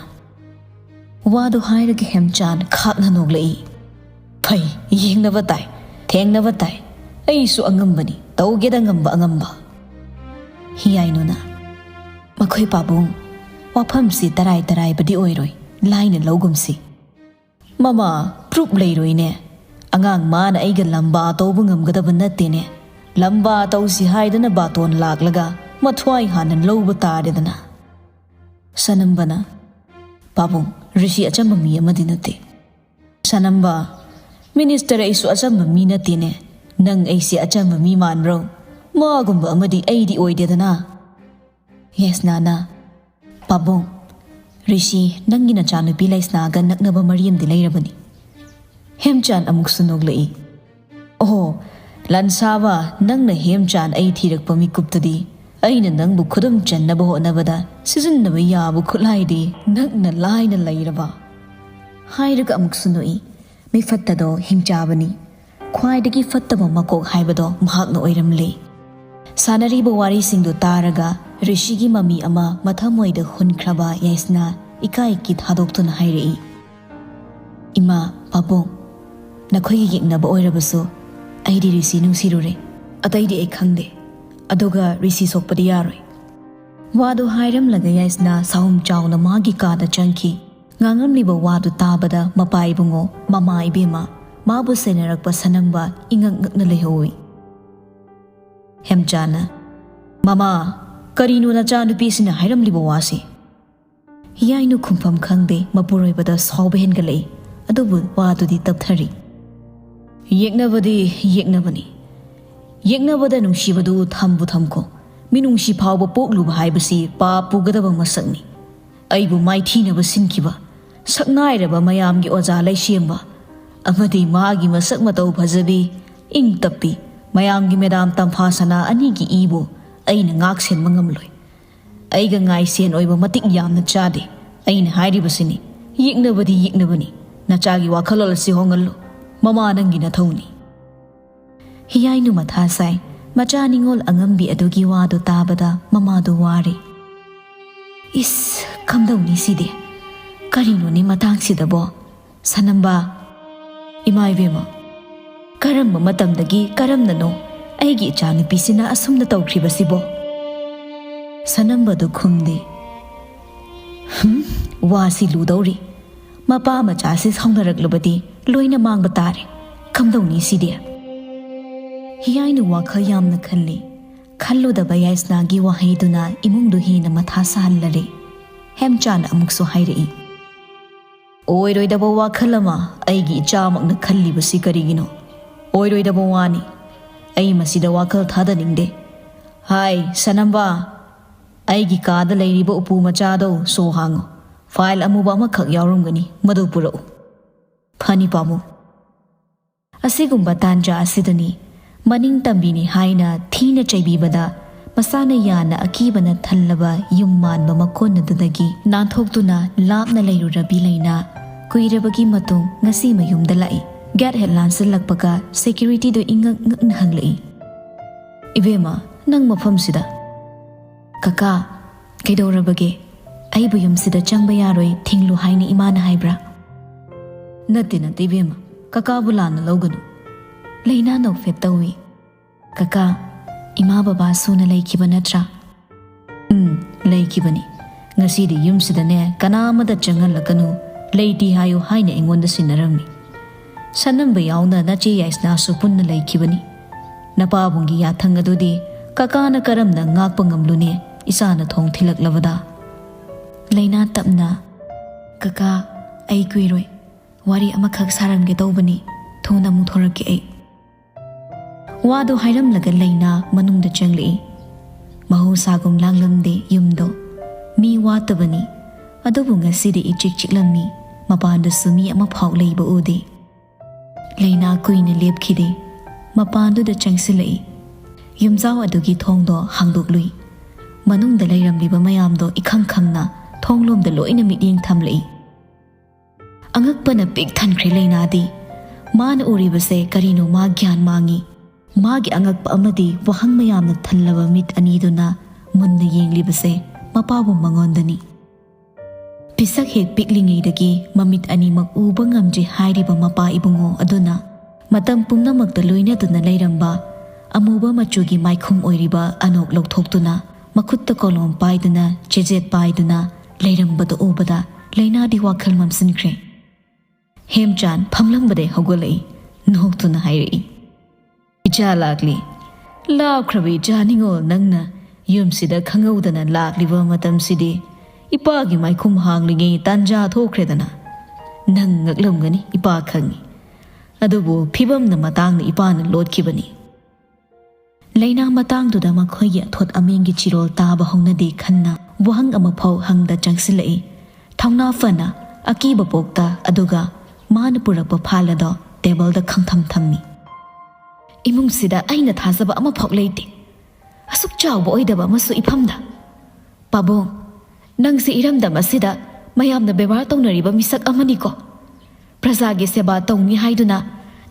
ꯋꯥꯗꯨ ꯍꯥꯏꯔꯒ ꯍꯦꯝꯆꯥꯟ ꯈꯥꯛꯅ ꯅꯣꯛꯂꯛꯏ꯫ "ꯐꯩ, ꯌꯦꯡꯅꯕ ꯇꯥꯏ, ꯊꯦꯡꯅꯕ ꯇꯥꯏ꯫ ꯑꯩꯁꯨ ꯑꯉꯝꯕꯅꯤ, ꯇꯧꯒꯦꯗ ꯉꯝꯕ ꯑꯉꯝꯕ"꯫ ꯍꯤꯌꯥꯏꯅꯨꯅ, "ꯃꯈꯣꯏ ꯄꯥꯕꯨꯡ, ꯋꯥꯐꯝꯁꯤ ꯇꯔꯥꯏ ꯇꯔꯥꯏꯕꯗꯤ ꯑꯣꯏꯔꯣꯏ, ꯂꯥꯏꯅ ꯂꯧꯒꯨꯝꯁꯤ"꯫ "ꯃꯃꯥ, proof ꯂꯩꯔꯣꯏꯅꯦ꯫ ꯑꯉꯥꯡ ꯃꯥꯅ ꯑꯩꯒ ꯂꯝꯕꯥ ꯇꯧꯕ ꯉꯝꯒꯗꯕ ꯅꯠꯇꯦꯅꯦ꯫ ꯂꯝꯕꯥ ꯇꯧꯁꯤ ꯍꯥꯏꯗꯅ ꯕꯥꯇꯣꯟ ꯂꯥꯛꯂꯒ ꯃꯊ꯭ꯋꯥꯏ ꯍꯥꯟꯅ ꯂꯧꯕ ꯇꯥꯔꯦꯗꯅ"꯫ ꯁꯅꯝꯕꯅ, "ꯄꯥꯕꯨꯡ, ꯔꯤꯁꯤ ꯑꯆꯝꯕ ꯃꯤ ꯑꯃꯗꯤ ꯅꯠꯇꯦ"꯫ ꯁꯅꯝꯕ, "ꯃꯤꯅꯤꯁꯇꯔ, ꯑꯩꯁꯨ ꯑꯆꯝꯕ ꯃꯤ ꯅꯠꯇꯦꯅꯦ꯫ ꯅꯪ ꯑꯩꯁꯦ ꯑꯆꯝꯕ ꯃꯤ ꯃꯥꯟꯕ꯭ꯔꯣ? ꯃꯥꯒꯨꯝꯕ ꯑꯃꯗꯤ ꯑꯩꯗꯤ ꯑꯣꯏꯗꯦꯗꯅ"꯫ ꯌꯥꯏꯁꯅꯥꯅ, "ꯄꯥꯕꯨꯡ, ꯔꯤꯁꯤ ꯅꯪꯒꯤ ꯅꯆꯥꯅꯨꯄꯤ ꯂꯩꯁꯅꯥꯒ ꯅꯛꯅꯕ ꯃꯔꯤ ꯑꯃꯗꯤ ꯂꯩꯔꯕꯅꯤ"꯫ ꯍꯦꯝꯆꯥꯟ ꯑꯃꯨꯛꯁꯨ ꯅꯣꯛꯂꯛꯏ꯫ "ꯑꯣꯍꯣ, ꯂꯟꯁꯥꯕ, ꯅꯪꯅ ꯍꯦꯝꯆꯥꯟ ꯑꯩ ꯊꯤꯔꯛꯄ ꯃꯤꯀꯨꯞꯇꯗꯤ ꯑꯩꯅ ꯅꯪꯕꯨ ꯈꯨꯗꯨꯝ ꯆꯟꯅꯕ ꯍꯣꯠꯅꯕꯗ ꯁꯤꯖꯤꯟꯅꯕ ꯌꯥꯕ ꯈꯨꯠꯂꯥꯏꯗꯤ ꯅꯛꯅ ꯂꯥꯏꯅ ꯂꯩꯔꯕ"꯫ ꯍꯥꯏꯔꯒ ꯑꯃꯨꯛꯁꯨ ꯅꯣꯛꯏ꯫ ꯃꯤꯐꯠꯇꯗꯣ ꯍꯤꯡꯆꯥꯕꯅꯤ꯫ ꯈ꯭ꯋꯥꯏꯗꯒꯤ ꯐꯠꯇꯕ ꯃꯀꯣꯛ ꯍꯥꯏꯕꯗꯣ ꯃꯍꯥꯛꯅ ꯑꯣꯏꯔꯝꯂꯦ꯫ ꯁꯥꯟꯅꯔꯤꯕ ꯋꯥꯔꯤꯁꯤꯡꯗꯨ ꯇꯥꯔꯒ ꯔꯤꯁꯤꯒꯤ ꯃꯃꯤ ꯑꯃ ꯃꯊꯃꯣꯏꯗ ꯍꯨꯟꯈ꯭ꯔꯕ ꯌꯥꯏꯁꯅꯥ ꯏꯀꯥꯏ ꯀꯤ ꯊꯥꯗꯣꯛꯇꯨꯅ ꯍꯥꯏꯔꯛꯏ, "ꯏꯃꯥ, ꯄꯥꯕꯨꯡ, ꯅꯈꯣꯏꯒꯤ ꯌꯦꯛꯅꯕ ꯑꯣꯏꯔꯕꯁꯨ ꯑꯩꯗꯤ ꯔꯤꯁꯤ ꯅꯨꯡꯁꯤꯔꯨꯔꯦ꯫ ꯑꯇꯩꯗꯤ ꯑꯩ ꯈꯪꯗꯦ"꯫ ꯑꯗꯨꯒ ꯔꯤꯁꯤ ꯁꯣꯛꯄꯗꯤ ꯌꯥꯔꯣꯏ꯫ ꯋꯥꯗꯨ ꯍꯥꯏꯔꯝꯂꯒ ꯌꯥꯏꯁꯅꯥ ꯁꯥꯍꯨꯝ ꯆꯥꯎꯅ ꯃꯥꯒꯤ ꯀꯥꯗ ꯆꯪꯈꯤ꯫ ꯉꯥꯡꯂꯝꯂꯤꯕ ꯋꯥꯗꯨ ꯇꯥꯕꯗ ꯃꯄꯥ ꯏꯕꯨꯡꯉꯣ, ꯃꯃꯥ ꯏꯕꯦꯝꯃ, ꯃꯥꯕꯨ ꯁꯦꯟꯅꯔꯛꯄ ꯁꯅꯝꯕ ꯏꯉꯛ ꯉꯛꯅ ꯂꯩꯍꯧꯏ꯫ ꯍꯦꯝꯆꯥꯅ, "ꯃꯃꯥ, ꯀꯔꯤꯅꯣ ꯅꯆꯥꯅꯨꯄꯤꯁꯤꯅ ꯍꯥꯏꯔꯝꯂꯤꯕ ꯋꯥꯁꯤ?" ꯍꯤꯌꯥꯏꯅꯨ ꯈꯨꯝꯐꯝ ꯈꯪꯗꯦ, ꯃꯄꯨꯔꯣꯏꯕꯗ ꯁꯥꯎꯕ ꯍꯦꯟꯒꯠꯂꯛꯏ, ꯑꯗꯨꯕꯨ ꯋꯥꯗꯨꯗꯤ ꯇꯞꯊꯔꯤ꯫ "ꯌꯦꯛꯅꯕꯗꯤ ꯌꯦꯛꯅꯕꯅꯤ꯫ ꯌꯦꯛꯅꯕꯗ ꯅꯨꯡꯁꯤꯕꯗꯨ ꯊꯝꯕꯨ ꯊꯝꯈꯣ꯫ ꯃꯤꯅꯨꯡꯁꯤ ꯐꯥꯎꯕ ꯄꯣꯛꯂꯨꯕ ꯍꯥꯏꯕꯁꯤ ꯄꯥꯞ ꯄꯨꯒꯗꯕ ꯃꯁꯛꯅꯤ꯫ ꯑꯩꯕꯨ ꯃꯥꯏꯊꯤꯅꯕ ꯁꯤꯟꯈꯤꯕ, ꯁꯛꯅꯥꯏꯔꯕ ꯃꯌꯥꯝꯒꯤ ꯑꯣꯖꯥ ꯂꯩꯁꯦꯝꯕ, ꯑꯃꯗꯤ ꯃꯥꯒꯤ ꯃꯁꯛ ꯃꯇꯧ ꯐꯖꯕꯤ, ꯏꯪ ꯇꯞꯄꯤ, ꯃꯌꯥꯝꯒꯤ ꯃꯦꯗꯥꯝ ꯇꯝꯐꯥ ꯁꯅꯥ ꯑꯅꯤꯒꯤ ꯏꯕꯨ ꯑꯩꯅ ꯉꯥꯛ ꯁꯦꯟꯕ ꯉꯝꯂꯣꯏ꯫ ꯑꯩꯒ ꯉꯥꯏꯁꯦꯟ ꯑꯣꯏꯕ ꯃꯇꯤꯛ ꯌꯥꯝꯅ ꯆꯥꯗꯦ꯫ ꯑꯩꯅ ꯍꯥꯏꯔꯤꯕꯁꯤꯅꯤ, ꯌꯦꯛꯅꯕꯗꯤ ꯌꯦꯛꯅꯕꯅꯤ꯫ ꯅꯆꯥꯒꯤ ꯋꯥꯈꯜꯂꯣꯟ ꯑꯁꯤ ꯍꯣꯡꯍꯜꯂꯨ꯫ ꯃꯃꯥ ꯅꯪꯒꯤ ꯅꯊꯧꯅꯤ"꯫ ꯍꯤꯌꯥꯏꯅꯨ ꯃꯊꯥ ꯁꯥꯏ꯫ ꯃꯆꯥ ꯅꯤꯉꯣꯜ ꯑꯉꯝꯕꯤ ꯑꯗꯨꯒꯤ ꯋꯥꯗꯨ ꯇꯥꯕꯗ ꯃꯃꯥꯗꯨ ꯋꯥꯔꯦ꯫ "ꯏꯁ, ꯀꯝꯗꯧꯅꯤ ꯁꯤꯗꯤ? ꯀꯔꯤꯅꯣꯅꯦ ꯃꯇꯥꯡꯁꯤꯗꯕꯣ? ꯁꯅꯝꯕ"꯫ "ꯏꯃꯥ ꯏꯕꯦꯝꯃ, ꯀꯔꯝꯕ ꯃꯇꯝꯗꯒꯤ ꯀꯔꯝꯅꯅꯣ ꯑꯩꯒꯤ ꯏꯆꯥꯅꯨꯄꯤꯁꯤꯅ ꯑꯁꯨꯝꯅ ꯇꯧꯈ꯭ꯔꯤꯕꯁꯤꯕꯣ?" ꯁꯅꯝꯕꯗꯨ ꯈꯨꯝꯗꯦ꯫ "ꯍꯝ, ꯋꯥꯁꯤ ꯂꯨꯗꯧꯔꯤ꯫ ꯃꯄꯥ ꯃꯆꯥꯁꯤ ꯁꯥꯎꯅꯔꯛꯂꯕꯗꯤ ꯂꯣꯏꯅ ꯃꯥꯡꯕ ꯇꯥꯔꯦ꯫ ꯀꯝꯗꯧꯅꯤ ꯁꯤꯗꯤ?" ꯍꯤꯌꯥꯏꯅ ꯋꯥꯈꯜ ꯌꯥꯝꯅ ꯈꯜꯂꯤ꯫ ꯈꯜꯂꯨꯗꯕ ꯌꯥꯏꯁꯅꯥꯒꯤ ꯋꯥꯍꯩꯗꯨꯅ ꯏꯃꯨꯡꯗꯨ ꯍꯦꯟꯅ ꯃꯊꯥ ꯁꯥꯍꯜꯂꯔꯦ꯫ ꯍꯦꯝꯆꯥꯟ ꯑꯃꯨꯛꯁꯨ ꯍꯥꯏꯔꯛꯏ, "ꯑꯣꯏꯔꯣꯏꯗꯕ ꯋꯥꯈꯜ ꯑꯃ ꯑꯩꯒꯤ ꯏꯆꯥꯃꯛꯅ ꯈꯜꯂꯤꯕꯁꯤ ꯀꯔꯤꯒꯤꯅꯣ? ꯑꯣꯏꯔꯣꯏꯗꯕ ꯋꯥꯅꯤ꯫ ꯑꯩ ꯃꯁꯤꯗ ꯋꯥꯈꯜ ꯊꯥꯗꯅꯤꯡꯗꯦ꯫ ꯍꯥꯏ, ꯁꯅꯝꯕ, ꯑꯩꯒꯤ ꯀꯥꯗ ꯂꯩꯔꯤꯕ ꯎꯄꯨ ꯃꯆꯥꯗꯣ ꯁꯣ ꯍꯥꯡꯉꯨ꯫ ꯐꯥꯏꯜ ꯑꯃꯨꯕ ꯑꯃꯈꯛ ꯌꯥꯎꯔꯝꯒꯅꯤ, ꯃꯗꯨ ꯄꯨꯔꯛꯎ꯫" "ꯐꯅꯤ, ꯄꯥꯕꯨꯡ꯫" ꯑꯁꯤꯒꯨꯝꯕ ꯇꯥꯟꯖꯥ ꯑꯁꯤꯗꯅꯤ ꯃꯅꯤꯡ ꯇꯝꯕꯤꯅꯤ ꯍꯥꯏꯅ ꯊꯤꯅ ꯆꯩꯕꯤꯕꯗ, ꯃꯁꯥꯅ ꯌꯥꯅ ꯑꯀꯤꯕꯅ ꯊꯜꯂꯕ ꯌꯨꯝ ꯃꯥꯟꯕ ꯃꯀꯣꯟ ꯑꯗꯨꯗꯒꯤ ꯅꯥꯟꯊꯣꯛꯇꯨꯅ ꯂꯥꯞꯅ ꯂꯩꯔꯨꯔꯕꯤ ꯂꯩꯅꯥ ꯀꯨꯏꯔꯕꯒꯤ ꯃꯇꯨꯡ ꯉꯁꯤ ꯃꯌꯨꯝꯗ ꯂꯥꯛꯏ꯫ ꯒꯦꯠ ꯍꯦꯛ ꯂꯥꯟꯁꯤꯜꯂꯛꯄꯒ ꯁꯦꯀ꯭ꯌꯨꯔꯤꯇꯤꯗꯨ ꯏꯉꯛ ꯉꯛꯅ ꯍꯪꯂꯛꯏ, "ꯏꯕꯦꯝꯃ, ꯅꯪ ꯃꯐꯝꯁꯤꯗ?" "ꯀꯀꯥ, ꯀꯩꯗꯧꯔꯕꯒꯦ? ꯑꯩꯕꯨ ꯌꯨꯝꯁꯤꯗ ꯆꯪꯕ ꯌꯥꯔꯣꯏ, ꯊꯤꯡꯂꯨ ꯍꯥꯏꯅ ꯏꯃꯥꯅ ꯍꯥꯏꯕ꯭ꯔꯥ?" "ꯅꯠꯇꯦ, ꯅꯠꯇꯦ ꯏꯕꯦꯝꯃ, ꯀꯀꯥꯕꯨ ꯂꯥꯟꯅ ꯂꯧꯒꯅꯨ꯫" ꯂꯩꯅꯥ ꯅꯣꯛꯐꯦꯠ ꯇꯧꯏ꯫ "ꯀꯀꯥ, ꯏꯃꯥ ꯕꯕꯥ ꯁꯨꯅ ꯂꯩꯈꯤꯕ ꯅꯠꯇ꯭ꯔꯥ?" "ꯎꯝ, ꯂꯩꯈꯤꯕꯅꯤ꯫ ꯉꯁꯤꯗꯤ ꯌꯨꯝꯁꯤꯗꯅꯦ ꯀꯅꯥ ꯑꯃꯗ ꯆꯪꯍꯜꯂꯛꯀꯅꯨ, ꯂꯩꯇꯦ ꯍꯥꯏꯌꯨ ꯍꯥꯏꯅ ꯑꯩꯉꯣꯟꯗ ꯁꯤꯟꯅꯔꯝꯃꯤ꯫" "ꯁꯅꯝꯕ ꯌꯥꯎꯅ ꯅꯆꯦ ꯌꯥꯏꯁꯅꯥꯁꯨ ꯄꯨꯟꯅ ꯂꯩꯈꯤꯕꯅꯤ꯫ ꯅꯄꯥꯕꯨꯡꯒꯤ ꯌꯥꯊꯪ ꯑꯗꯨꯗꯤ ꯀꯀꯥꯅ ꯀꯔꯝꯅ ꯉꯥꯛꯄ ꯉꯝꯂꯨꯅꯤ, ꯏꯆꯥꯅ ꯊꯣꯡ ꯊꯤꯜꯂꯛꯂꯕꯗ?" ꯂꯩꯅꯥ ꯇꯞꯅ, "ꯀꯀꯥ, ꯑꯩ ꯀꯨꯏꯔꯣꯏ꯫ ꯋꯥꯔꯤ ꯑꯃꯈꯛ ꯁꯥꯔꯝꯒꯦ ꯇꯧꯕꯅꯤ꯫ ꯊꯨꯅ ꯑꯃꯨꯛ ꯊꯣꯔꯛꯀꯦ ꯑꯩ꯫" ꯋꯥꯗꯨ ꯍꯥꯏꯔꯝꯂꯒ ꯂꯩꯅꯥ ꯃꯅꯨꯡꯗ ꯆꯪꯂꯛꯏ꯫ ꯃꯍꯧꯁꯥꯒꯨꯝ ꯂꯥꯡꯂꯝꯗꯦ ꯌꯨꯝꯗꯣ꯫ ꯃꯤ ꯋꯥꯠꯇꯕꯅꯤ꯫ ꯑꯗꯨꯕꯨ ꯉꯁꯤꯗꯤ ꯏꯆꯤꯛ ꯆꯤꯛꯂꯝꯃꯤ꯫ ꯃꯄꯥꯟꯗꯁꯨ ꯃꯤ ꯑꯃꯐꯥꯎ ꯂꯩꯕ ꯎꯗꯦ꯫ ꯂꯩꯅꯥ ꯀꯨꯏꯅ ꯂꯦꯞꯈꯤꯗꯦ꯫ ꯃꯄꯥꯟꯗꯨꯗ ꯆꯪꯁꯤꯜꯂꯛꯏ꯫ ꯌꯨꯝꯖꯥꯎ ꯑꯗꯨꯒꯤ ꯊꯣꯡꯗꯣ ꯍꯥꯡꯗꯣꯛꯂꯨꯏ꯫ ꯃꯅꯨꯡꯗ ꯂꯩꯔꯝꯂꯤꯕ ꯃꯌꯥꯝꯗꯣ ꯏꯈꯪ ꯈꯪꯅ ꯊꯣꯡꯂꯣꯝꯗ ꯂꯣꯏꯅ ꯃꯤꯠꯌꯦꯡ ꯊꯝꯂꯛꯏ꯫ ꯑꯉꯛꯄꯅ ꯄꯤꯛ ꯊꯟꯈ꯭ꯔꯦ ꯂꯩꯅꯥꯗꯤ꯫ ꯃꯥꯅ ꯎꯔꯤꯕꯁꯦ ꯀꯔꯤꯅꯣ ꯃꯥ ꯒ꯭ꯌꯥꯟ ꯃꯥꯡꯉꯤ꯫ ꯃꯥꯒꯤ ꯑꯉꯛꯄ ꯑꯃꯗꯤ ꯋꯥꯍꯪ ꯃꯌꯥꯝꯅ ꯊꯜꯂꯕ ꯃꯤꯠ ꯑꯅꯤꯗꯨꯅ ꯃꯨꯟꯅ ꯌꯦꯡꯂꯤꯕꯁꯦ ꯃꯄꯥꯕꯨ ꯃꯉꯣꯟꯗꯅꯤ꯫ ꯄꯤꯁꯛ ꯍꯦꯛ ꯄꯤꯛꯂꯤꯉꯩꯗꯒꯤ ꯃꯃꯤꯠ ꯑꯅꯤꯃꯛ ꯎꯕ ꯉꯝꯗ꯭ꯔꯤ ꯍꯥꯏꯔꯤꯕ ꯃꯄꯥ ꯏꯕꯨꯡꯉꯣ ꯑꯗꯨꯅ ꯃꯇꯝ ꯄꯨꯝꯅꯃꯛꯇ ꯂꯣꯏꯅꯗꯨꯅ ꯂꯩꯔꯝꯕ ꯑꯃꯨꯕ ꯃꯆꯨꯒꯤ ꯃꯥꯏꯈꯨꯝ ꯑꯣꯏꯔꯤꯕ ꯑꯅꯣꯛ ꯂꯧꯊꯣꯛꯇꯨꯅ ꯃꯈꯨꯠꯇ ꯀꯣꯂꯣꯝ ꯄꯥꯏꯗꯨꯅ ꯆꯦꯖꯦꯠ ꯄꯥꯏꯗꯨꯅ ꯂꯩꯔꯝꯕꯗꯨ ꯎꯕꯗ ꯂꯩꯅꯥꯗꯤ ꯋꯥꯈꯜ ꯃꯝꯁꯤꯟꯈ꯭ꯔꯦ꯫ ꯍꯦꯝꯆꯥꯟ ꯐꯝꯂꯝꯕꯗꯩ ꯍꯧꯒꯠꯂꯛꯏ꯫ ꯅꯣꯛꯇꯨꯅ ꯍꯥꯏꯔꯛꯏ, "ꯏꯆꯥ ꯂꯥꯛꯂꯤ꯫ ꯂꯥꯞꯈ꯭ꯔꯕ ꯏꯆꯥ ꯅꯤꯉꯣꯜ ꯅꯪꯅ ꯌꯨꯝꯁꯤꯗ ꯈꯪꯍꯧꯗꯅ ꯂꯥꯛꯂꯤꯕ ꯃꯇꯝꯁꯤꯗꯤ ꯏꯄꯥꯒꯤ ꯃꯥꯏꯈꯨꯝ ꯍꯥꯡꯂꯤꯉꯩ ꯇꯥꯟꯖꯥ ꯊꯣꯛꯈ꯭ꯔꯦꯗꯅ꯫ ꯅꯪ ꯉꯛꯂꯝꯒꯅꯤ, ꯏꯄꯥ ꯈꯪꯏ꯫ ꯑꯗꯨꯕꯨ ꯐꯤꯕꯝꯅ ꯃꯇꯥꯡꯅ ꯏꯄꯥꯅ ꯂꯣꯠꯈꯤꯕꯅꯤ꯫" ꯂꯩꯅꯥ ꯃꯇꯥꯡꯗꯨꯗ ꯃꯈꯣꯏꯒꯤ ꯑꯊꯣꯠ ꯑꯃꯦꯟꯒꯤ ꯆꯤꯔꯣꯜ ꯇꯥꯕ ꯍꯧꯅꯗꯦ ꯈꯟꯅ ꯋꯥꯍꯪ ꯑꯃꯐꯥꯎ ꯍꯪꯗ ꯆꯪꯁꯤꯜꯂꯛꯏ꯫ ꯊꯧꯅꯥ ꯐꯅ, ꯑꯀꯤꯕ ꯄꯣꯛꯇ, ꯑꯗꯨꯒ ꯃꯥꯅ ꯄꯨꯔꯛꯄ ꯐꯥꯏꯜ ꯑꯗꯣ ꯇꯦꯕꯜꯗ ꯈꯪꯊꯝ ꯊꯝꯃꯤ꯫ "ꯏꯃꯨꯡꯁꯤꯗ ꯑꯩꯅ ꯊꯥꯖꯕ ꯑꯃꯐꯥꯎ ꯂꯩꯇꯦ꯫ ꯑꯁꯨꯛ ꯆꯥꯎꯕ ꯑꯣꯏꯗꯕ ꯑꯃꯁꯨ ꯏꯐꯝꯗ꯫ ꯄꯥꯕꯨꯡ, ꯅꯪꯁꯤ ꯏꯔꯝꯗꯝ ꯑꯁꯤꯗ ꯃꯌꯥꯝꯅ ꯕꯦꯕꯥꯔ ꯇꯧꯅꯔꯤꯕ ꯃꯤꯁꯛ ꯑꯃꯅꯤꯀꯣ꯫ ꯄ꯭ꯔꯖꯥꯒꯤ ꯁꯦꯕꯥ ꯇꯧꯅꯤ ꯍꯥꯏꯗꯨꯅ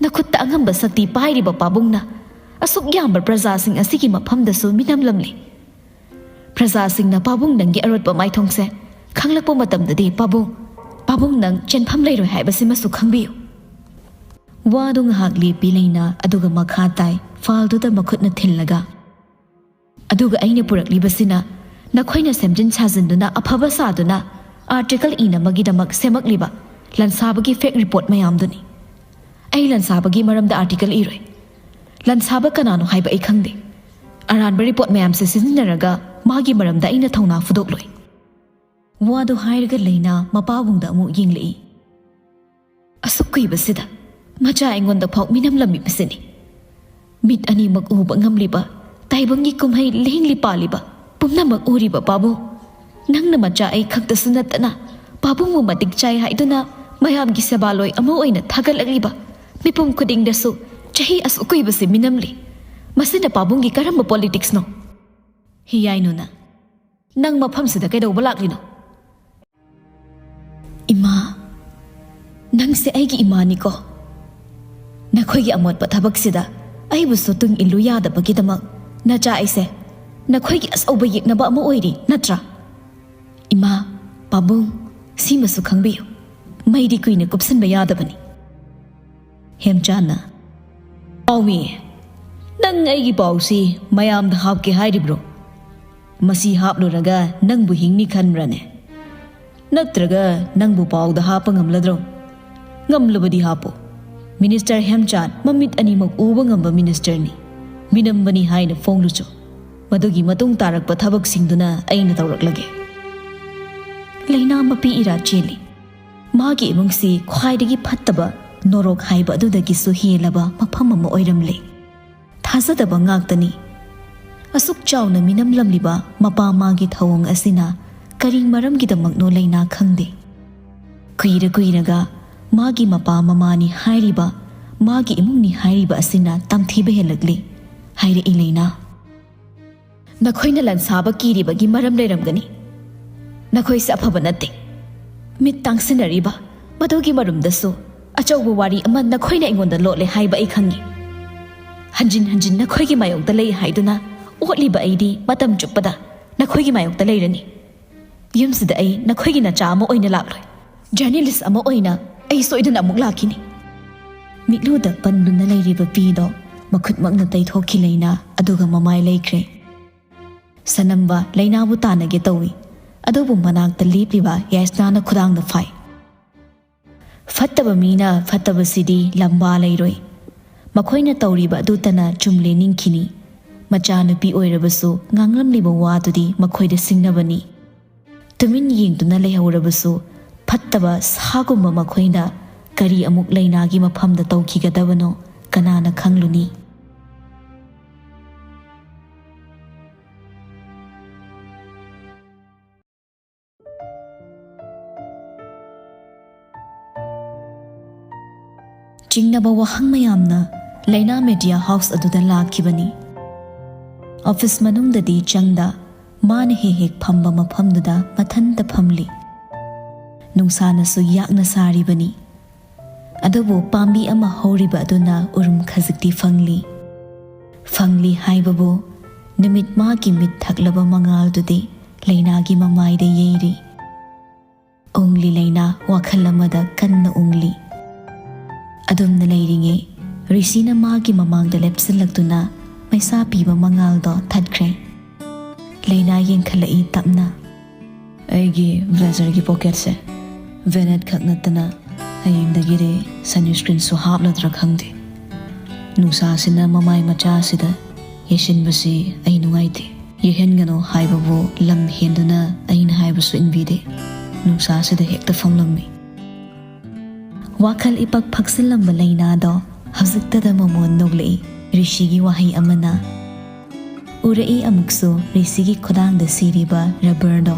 ꯅꯈꯨꯠꯇ ꯑꯉꯝꯕ ꯁꯛꯇꯤ ꯄꯥꯏꯔꯤꯕ ꯄꯥꯕꯨꯡꯅ ꯑꯁꯨꯛ ꯌꯥꯝꯕ ꯄ꯭ꯔꯖꯥꯁꯤꯡ ꯑꯁꯤꯒꯤ ꯃꯐꯝꯗꯁꯨ ꯃꯤꯅꯝꯂꯝꯂꯤ꯫ ꯄ꯭ꯔꯖꯥꯁꯤꯡꯅ ꯄꯥꯕꯨꯡ ꯅꯪꯒꯤ ꯑꯔꯣꯠꯄ ꯃꯥꯏꯊꯣꯡꯁꯦ ꯈꯪꯂꯛꯄ ꯃꯇꯝꯗꯗꯤ ꯄꯥꯕꯨꯡ, ꯄꯥꯕꯨꯡ ꯅꯪ ꯆꯦꯟꯐꯝ ꯂꯩꯔꯣꯏ ꯍꯥꯏꯕꯁꯤꯃꯁꯨ ꯈꯪꯕꯤꯌꯨ꯫" ꯋꯥꯗꯨ ꯉꯥꯏꯍꯥꯛ ꯂꯦꯞꯄꯤ ꯂꯩꯅꯥ, ꯑꯗꯨꯒ ꯃꯈꯥ ꯇꯥꯏ, ꯐꯥꯏꯜꯗꯨꯗ ꯃꯈꯨꯠꯅ ꯊꯤꯜꯂꯒ, "ꯑꯗꯨꯒ ꯑꯩꯅ ꯄꯨꯔꯛꯂꯤꯕꯁꯤꯅ ꯅꯈꯣꯏꯅ ꯁꯦꯝꯖꯤꯟ ꯁꯥꯖꯤꯟꯗꯨꯅ ꯑꯐꯕ ꯁꯥꯗꯨꯅ ꯑꯥꯔꯇꯤꯀꯜ ꯏꯅꯕꯒꯤꯗꯃꯛ ꯁꯦꯝꯃꯛꯂꯤꯕ ꯂꯟꯁꯥꯕꯒꯤ ꯐꯦꯛ ꯔꯤꯄꯣꯔꯠ ꯃꯌꯥꯝꯗꯨꯅꯤ꯫ ꯑꯩ ꯂꯟꯁꯥꯕꯒꯤ ꯃꯔꯝꯗ ꯑꯥꯔꯇꯤꯀꯜ ꯏꯔꯣꯏ꯫ ꯂꯟꯁꯥꯕ ꯀꯅꯥꯅꯣ ꯍꯥꯏꯕ ꯑꯩ ꯈꯪꯗꯦ꯫ ꯑꯔꯥꯟꯕ ꯔꯤꯄꯣꯔꯠ ꯃꯌꯥꯝꯁꯦ ꯁꯤꯖꯤꯟꯅꯔꯒ ꯃꯥꯒꯤ ꯃꯔꯝꯗ ꯑꯩꯅ ꯊꯧꯅꯥ ꯐꯨꯗꯣꯛꯂꯣꯏ꯫" ꯋꯥꯗꯨ ꯍꯥꯏꯔꯒ ꯂꯩꯅꯥ ꯃꯄꯥꯕꯨꯡꯗ ꯑꯃꯨꯛ ꯌꯦꯡꯂꯛꯏ꯫ "ꯑꯁꯨꯛ ꯀꯨꯏꯕꯁꯤꯗ ꯃꯆꯥ ꯑꯩꯉꯣꯟꯗ ꯐꯥꯎ ꯃꯤꯅꯝꯂꯝꯃꯤꯕꯁꯤꯅꯤ꯫ ꯃꯤꯠ ꯑꯅꯤꯃꯛ ꯎꯕ ꯉꯝꯂꯤꯕ, ꯇꯥꯏꯕꯪꯒꯤ ꯀꯨꯝꯍꯩ ꯂꯦꯡꯂꯤ ꯄꯥꯜꯂꯤꯕ ꯄꯨꯝꯅꯃꯛ ꯎꯔꯤꯕ ꯄꯥꯕꯨꯡ, ꯅꯪꯅ ꯃꯆꯥ ꯑꯩ ꯈꯛꯇꯁꯨ ꯅꯠꯇꯅ ꯄꯥꯕꯨꯡꯕꯨ ꯃꯇꯤꯛ ꯆꯥꯏ ꯍꯥꯏꯗꯨꯅ ꯃꯌꯥꯝꯒꯤ ꯁꯦꯕꯥꯂꯣꯏ ꯑꯃ ꯑꯣꯏꯅ ꯊꯥꯒꯠꯂꯛꯂꯤꯕ ꯃꯤꯄꯨꯝ ꯈꯨꯗꯤꯡꯗꯁꯨ ꯆꯍꯤ ꯑꯁꯨꯛ ꯀꯨꯏꯕꯁꯤ ꯃꯤꯅꯝꯂꯤ꯫ ꯃꯁꯤꯅ ꯄꯥꯕꯨꯡꯒꯤ ꯀꯔꯝꯕ ꯄꯣꯂꯤꯇꯤꯛꯁꯅꯣ?" ꯍꯤꯌꯥꯏꯅꯨꯅ, "ꯅꯪ ꯃꯐꯝꯁꯤꯗ ꯀꯩꯗꯧꯕ ꯂꯥꯛꯂꯤꯅꯣ?" "ꯏꯃꯥ, ꯅꯪꯁꯦ ꯑꯩꯒꯤ ꯏꯃꯥꯅꯤꯀꯣ꯫ ꯅꯈꯣꯏꯒꯤ ꯑꯃꯣꯠꯄ ꯊꯕꯛꯁꯤꯗ ꯑꯩꯕꯨꯁꯨ ꯇꯨꯡ ꯏꯜꯂꯨ ꯌꯥꯗꯕꯒꯤꯗꯃꯛ ꯅꯆꯥ ꯑꯩꯁꯦ ꯅꯈꯣꯏꯒꯤ ꯑꯆꯧꯕ ꯌꯦꯛꯅꯕ ꯑꯃ ꯑꯣꯏꯔꯤ ꯅꯠꯇ꯭ꯔꯥ? ꯏꯃꯥ, ꯄꯥꯕꯨꯡ, ꯁꯤꯃꯁꯨ ꯈꯪꯕꯤꯌꯨ, ꯃꯩꯗꯤ ꯀꯨꯏꯅ ꯀꯨꯞꯁꯟꯕ ꯌꯥꯗꯕꯅꯤ꯫ ꯍꯦꯝꯆꯥꯟꯅ, "ꯄꯥꯎꯃꯤ, ꯅꯪ ꯑꯩꯒꯤ ꯄꯥꯎꯁꯤ ꯃꯌꯥꯝꯗ ꯍꯥꯞꯀꯦ ꯍꯥꯏꯔꯤꯕ꯭ꯔꯣ? ꯃꯁꯤ ꯍꯥꯞꯂꯨꯔꯒ ꯅꯪꯕꯨ ꯍꯤꯡꯅꯤ ꯈꯟꯕ꯭ꯔꯅꯦ? ꯅꯠꯇ꯭ꯔꯒ ꯅꯪꯕꯨ ꯄꯥꯎꯗ ꯍꯥꯞꯄ ꯉꯝꯂꯗ꯭ꯔꯣ? ꯉꯝꯂꯕꯗꯤ ꯍꯥꯞꯄꯨ꯫ ꯃꯤꯅꯤꯁꯇꯔ ꯍꯦꯝꯆꯥꯟ ꯃꯃꯤꯠ ꯑꯅꯤꯃꯛ ꯎꯕ ꯉꯝꯕ ꯃꯤꯅꯤꯁꯇꯔꯅꯤ꯫ ꯃꯤꯅꯝꯕꯅꯤ ꯍꯥꯏꯅ ꯐꯣꯡꯂꯨꯆꯣ꯫ ꯃꯗꯨꯒꯤ ꯃꯇꯨꯡ ꯇꯥꯔꯛꯄ ꯊꯕꯛꯁꯤꯡꯗꯨꯅ ꯑꯩꯅ ꯇꯧꯔꯛꯂꯒꯦ꯫" ꯂꯩꯅꯥ ꯃꯄꯤ ꯏꯔꯥ ꯆꯦꯜꯂꯤ꯫ ꯃꯥꯒꯤ ꯏꯃꯨꯡꯁꯤ ꯈ꯭ꯋꯥꯏꯗꯒꯤ ꯐꯠꯇꯕ ꯅꯣꯔꯣꯛ ꯍꯥꯏꯕ ꯑꯗꯨꯗꯒꯤꯁꯨ ꯍꯦꯜꯂꯕ ꯃꯐꯝ ꯑꯃ ꯑꯣꯏꯔꯝꯂꯦ꯫ ꯊꯥꯖꯗꯕ ꯉꯥꯛꯇꯅꯤ꯫ ꯑꯁꯨꯛ ꯆꯥꯎꯅ ꯃꯤꯅꯝꯂꯝꯂꯤꯕ ꯃꯄꯥ ꯃꯥꯒꯤ ꯊꯧꯑꯣꯡ ꯑꯁꯤꯅ ꯀꯔꯤ ꯃꯔꯝꯒꯤꯗꯃꯛꯅꯣ ꯂꯩꯅꯥ ꯈꯪꯗꯦ꯫ ꯀꯨꯏꯔ ꯀꯨꯏꯔꯒ ꯃꯥꯒꯤ ꯃꯄꯥ ꯃꯃꯥꯅꯤ ꯍꯥꯏꯔꯤꯕ ꯃꯥꯒꯤ ꯏꯃꯨꯡꯅꯤ ꯍꯥꯏꯔꯤꯕ ꯑꯁꯤꯅ ꯇꯝꯊꯤꯕ ꯍꯦꯜꯂꯛꯂꯤ, ꯍꯥꯏꯔꯛꯏ ꯂꯩꯅꯥ꯫ ꯅꯈꯣꯏꯅ ꯂꯟꯁꯥꯕ ꯀꯤꯔꯤꯕꯒꯤ ꯃꯔꯝ ꯂꯩꯔꯝꯒꯅꯤ꯫ ꯅꯈꯣꯏꯁꯦ ꯑꯐꯕ ꯅꯠꯇꯦ꯫ ꯃꯤꯠ ꯇꯥꯡꯁꯤꯟꯅꯔꯤꯕ ꯃꯗꯨꯒꯤ ꯃꯔꯨꯝꯗꯁꯨ ꯑꯆꯧꯕ ꯋꯥꯔꯤ ꯑꯃ ꯅꯈꯣꯏꯅ ꯑꯩꯉꯣꯟꯗ ꯂꯣꯠꯂꯦ ꯍꯥꯏꯕ ꯑꯩ ꯈꯪꯏ꯫ ꯍꯟꯖꯤꯟ ꯍꯟꯖꯤꯟ ꯅꯈꯣꯏꯒꯤ ꯃꯥꯌꯣꯛꯇ ꯂꯩ ꯍꯥꯏꯗꯨꯅ ꯑꯣꯠꯂꯤꯕ ꯑꯩꯗꯤ ꯃꯇꯝ ꯆꯨꯞꯄꯗ ꯅꯈꯣꯏꯒꯤ ꯃꯥꯌꯣꯛꯇ ꯂꯩꯔꯅꯤ꯫ ꯌꯨꯝꯁꯤꯗ ꯑꯩ ꯅꯈꯣꯏꯒꯤ ꯅꯆꯥ ꯑꯃ ꯑꯣꯏꯅ ꯂꯥꯛꯂꯣꯏ꯫ ꯖꯔꯅꯦꯂꯤꯁ ꯑꯃ ꯑꯣꯏꯅ ꯑꯩ ꯁꯣꯏꯗꯅ ꯑꯃꯨꯛ ꯂꯥꯛꯈꯤꯅꯤ꯫ ꯃꯤꯠꯂꯨꯗ ꯄꯟꯗꯨꯅ ꯂꯩꯔꯤꯕ ꯄꯤꯗꯣ ꯃꯈꯨꯠꯃꯛꯅ ꯇꯩꯊꯣꯛꯈꯤ ꯂꯩꯅꯥ, ꯑꯗꯨꯒ ꯃꯃꯥꯏ ꯂꯩꯈ꯭ꯔꯦ꯫ ꯁꯅꯝꯕ ꯂꯩꯅꯥꯕꯨ ꯇꯥꯟꯅꯒꯦ ꯇꯧꯏ, ꯑꯗꯨꯕꯨ ꯃꯅꯥꯛꯇ ꯂꯦꯞꯂꯤꯕ ꯌꯥꯏꯁꯅꯥꯅ ꯈꯨꯗꯥꯡꯗ ꯐꯥꯏ꯫ "ꯐꯠꯇꯕ ꯃꯤꯅ ꯐꯠꯇꯕꯁꯤꯗꯤ ꯂꯝꯕꯥ ꯂꯩꯔꯣꯏ꯫ ꯃꯈꯣꯏꯅ ꯇꯧꯔꯤꯕ ꯑꯗꯨꯇꯅ ꯆꯨꯝꯂꯦ ꯅꯤꯡꯈꯤꯅꯤ꯫ ꯃꯆꯥꯅꯨꯄꯤ ꯑꯣꯏꯔꯕꯁꯨ ꯉꯥꯡꯂꯝꯂꯤꯕ ꯋꯥꯗꯨꯗꯤ ꯃꯈꯣꯏꯗ ꯁꯤꯡꯅꯕꯅꯤ꯫ ꯇꯨꯃꯤꯟ ꯌꯦꯡꯗꯨꯅ ꯂꯩꯍꯧꯔꯕꯁꯨ ꯐꯠꯇꯕ ꯁꯥꯒꯨꯝꯕ ꯃꯈꯣꯏꯅ ꯀꯔꯤ ꯑꯃꯨꯛ ꯂꯩꯅꯥꯒꯤ ꯃꯐꯝꯗ ꯇꯧꯈꯤꯒꯗꯕꯅꯣ ꯀꯅꯥꯅ ꯈꯪꯂꯨꯅꯤ?" ꯆꯤꯡꯅꯕ ꯋꯥꯍꯪ ꯃꯌꯥꯝꯅ ꯂꯩꯅꯥ ꯃꯦꯗꯤꯌꯥ ꯍꯥꯎꯁ ꯑꯗꯨꯗ ꯂꯥꯛꯈꯤꯕꯅꯤ꯫ ꯑꯣꯐꯤꯁ ꯃꯅꯨꯡꯗꯗꯤ ꯆꯪꯗ ꯃꯥꯅ ꯍꯦꯛ ꯍꯦꯛ ꯐꯝꯕ ꯃꯐꯝꯗꯨꯗ ꯃꯊꯟꯇ ꯐꯝꯂꯤ꯫ ꯅꯨꯡꯁꯥꯅꯁꯨ ꯌꯥꯛꯅ ꯁꯥꯔꯤꯕꯅꯤ꯫ ꯑꯗꯨꯕꯨ ꯄꯥꯝꯕꯤ ꯑꯃ ꯍꯧꯔꯤꯕ ꯑꯗꯨꯅ ꯎꯔꯨꯝ ꯈꯖꯤꯛꯇꯤ ꯐꯪꯂꯤ꯫ ꯐꯪꯂꯤ ꯍꯥꯏꯕꯕꯨ ꯅꯨꯃꯤꯠ ꯃꯥꯒꯤ ꯃꯤꯠ ꯊꯛꯂꯕ ꯃꯉꯥꯜꯗꯨꯗꯤ ꯂꯩꯅꯥꯒꯤ ꯃꯃꯥꯏꯗ ꯌꯩꯔꯤ꯫ ꯎꯪꯂꯤ ꯂꯩꯅꯥ ꯋꯥꯈꯜ ꯑꯃꯗ ꯀꯟꯅ ꯎꯪꯂꯤ꯫ ꯑꯗꯨꯝꯅ ꯂꯩꯔꯤꯉꯩ ꯔꯤꯁꯤꯅ ꯃꯥꯒꯤ ꯃꯃꯥꯡꯗ ꯂꯦꯞꯁꯤꯜꯂꯛꯇꯨꯅ ꯃꯩꯁꯥ ꯄꯤꯕ ꯃꯉꯥꯜꯗꯣ ꯊꯠꯈ꯭ꯔꯦ꯫ ꯂꯩꯅꯥ ꯌꯦꯡꯈꯠꯂꯛꯏ ꯇꯞꯅ꯫ "ꯑꯩꯒꯤ ꯕ꯭ꯂꯦꯖꯔꯒꯤ ꯄꯣꯀꯦꯠꯁꯦ ꯚꯦꯅꯦꯠ ꯈꯛ ꯅꯠꯇꯅ ꯍꯌꯦꯡꯗꯒꯤꯗꯤ ꯁꯟꯁꯀ꯭ꯔꯤꯟꯁꯨ ꯍꯥꯞꯂꯗ꯭ꯔꯥ ꯈꯪꯗꯦ꯫ ꯅꯨꯡꯁꯥꯁꯤꯅ ꯃꯃꯥꯏ ꯃꯆꯥꯁꯤꯗ ꯌꯩꯁꯤꯟꯕꯁꯤ ꯑꯩ ꯅꯨꯡꯉꯥꯏꯇꯦ꯫ ꯌꯩꯍꯟꯒꯅꯨ ꯍꯥꯏꯕꯕꯨ ꯂꯝ ꯍꯦꯟꯗꯨꯅ ꯑꯩꯅ ꯍꯥꯏꯕꯁꯨ ꯏꯟꯕꯤꯗꯦ꯫ ꯅꯨꯡꯁꯥꯁꯤꯗ ꯍꯦꯛꯇ ꯐꯝꯂꯝꯃꯤ꯫" ꯋꯥꯈꯜ ꯏꯄꯛ ꯐꯛꯆꯤꯜꯂꯝꯕ ꯂꯩꯅꯥꯗꯣ ꯍꯧꯖꯤꯛꯇꯗ ꯃꯃꯣꯟ ꯅꯣꯛꯂꯛꯏ ꯔꯤꯁꯤꯒꯤ ꯋꯥꯍꯩ ꯑꯃꯅ꯫ ꯎꯔꯛꯏ ꯑꯃꯨꯛꯁꯨ ꯔꯤꯁꯤꯒꯤ ꯈꯨꯗꯥꯡꯗ ꯁꯤꯔꯤꯕ ꯔꯕꯔꯗꯣ꯫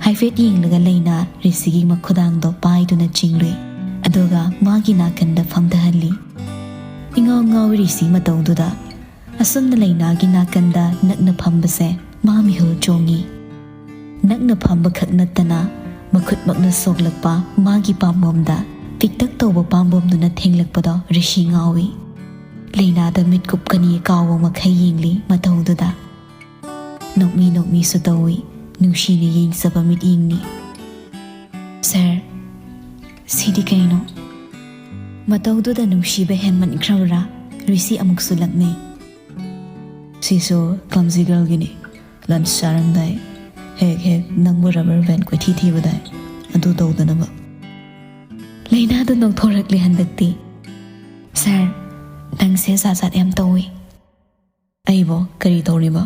ꯍꯥꯏꯐꯦꯠ ꯌꯦꯡꯂꯒ ꯂꯩꯅꯥ ꯔꯤꯁꯤꯒꯤ ꯃꯈꯨꯗꯥꯡꯗꯣ ꯄꯥꯏꯗꯨꯅ ꯆꯤꯡꯂꯨꯏ, ꯑꯗꯨꯒ ꯃꯥꯒꯤ ꯅꯥꯀꯟꯗ ꯐꯝꯊꯍꯜꯂꯤ꯫ ꯏꯉꯥꯎ ꯉꯥꯎ ꯔꯤꯁꯤ ꯃꯇꯧꯗꯨꯗ꯫ ꯑꯁꯨꯝꯅ ꯂꯩꯅꯥꯒꯤ ꯅꯥꯀꯟꯗ ꯅꯛꯅ ꯐꯝꯕꯁꯦ ꯃꯥ ꯃꯤꯍꯨꯜ ꯆꯣꯡꯉꯤ꯫ ꯅꯛꯅ ꯐꯝꯕ ꯈꯛ ꯅꯠꯇꯅ ꯃꯈꯨꯠꯃꯛꯅ ꯁꯣꯛꯂꯛꯄ ꯃꯥꯒꯤ ꯄꯥꯝꯕꯣꯝꯗ ꯄꯤꯛꯇꯛ ꯇꯧꯕ ꯄꯥꯝꯕꯣꯝꯗꯨꯅ ꯊꯦꯡꯂꯛꯄꯗꯣ ꯔꯤꯁꯤ ꯉꯥꯎꯏ꯫ ꯂꯩꯅꯥꯗ ꯃꯤꯠ ꯀꯨꯞꯀꯅꯤ ꯀꯥꯎꯕ ꯃꯈꯩ ꯌꯦꯡꯂꯤ ꯃꯇꯧꯗꯨꯗ꯫ ꯅꯣꯛꯃꯤ ꯅꯣꯛꯃꯤꯁꯨ ꯇꯧꯏ, ꯅꯨꯡꯁꯤꯅ ꯌꯦꯡꯖꯕ ꯃꯤꯠꯌꯦꯡꯅꯤ꯫ "ꯁꯥꯔ, ꯁꯤꯗꯤ ꯀꯩꯅꯣ?" ꯃꯇꯧꯗꯨꯗ ꯅꯨꯡꯁꯤꯕ ꯍꯦꯟꯃꯟꯈ꯭ꯔꯕ꯭ꯔꯥ? ꯔꯤꯁꯤ ꯑꯃꯨꯛꯁꯨ ꯂꯛꯅꯩ꯫ "ꯁꯤꯁꯨ ꯀ꯭ꯂꯝꯖꯤ ꯒꯔꯜꯒꯤꯅꯤ꯫ ꯂꯟꯆ ꯆꯥꯔꯝꯗꯥꯏ ꯍꯦꯛ ꯍꯦꯛ ꯅꯪꯕꯨ ꯔꯕꯔ ꯕꯦꯟ ꯀꯣꯏꯊꯤ ꯊꯤꯕꯗꯥꯏ, ꯑꯗꯨ ꯇꯧꯗꯅꯕ꯫" ꯂꯩꯅꯥꯗꯨ ꯅꯣꯛꯊꯣꯔꯛꯂꯦ ꯍꯟꯗꯛꯇꯤ꯫ "ꯁꯥꯔ, ꯅꯪꯁꯦ ꯖꯥꯠ ꯖꯥꯠ ꯌꯥꯝ ꯇꯧꯏ꯫" "ꯑꯩꯕꯣ ꯀꯔꯤ ꯇꯧꯔꯤꯕ?"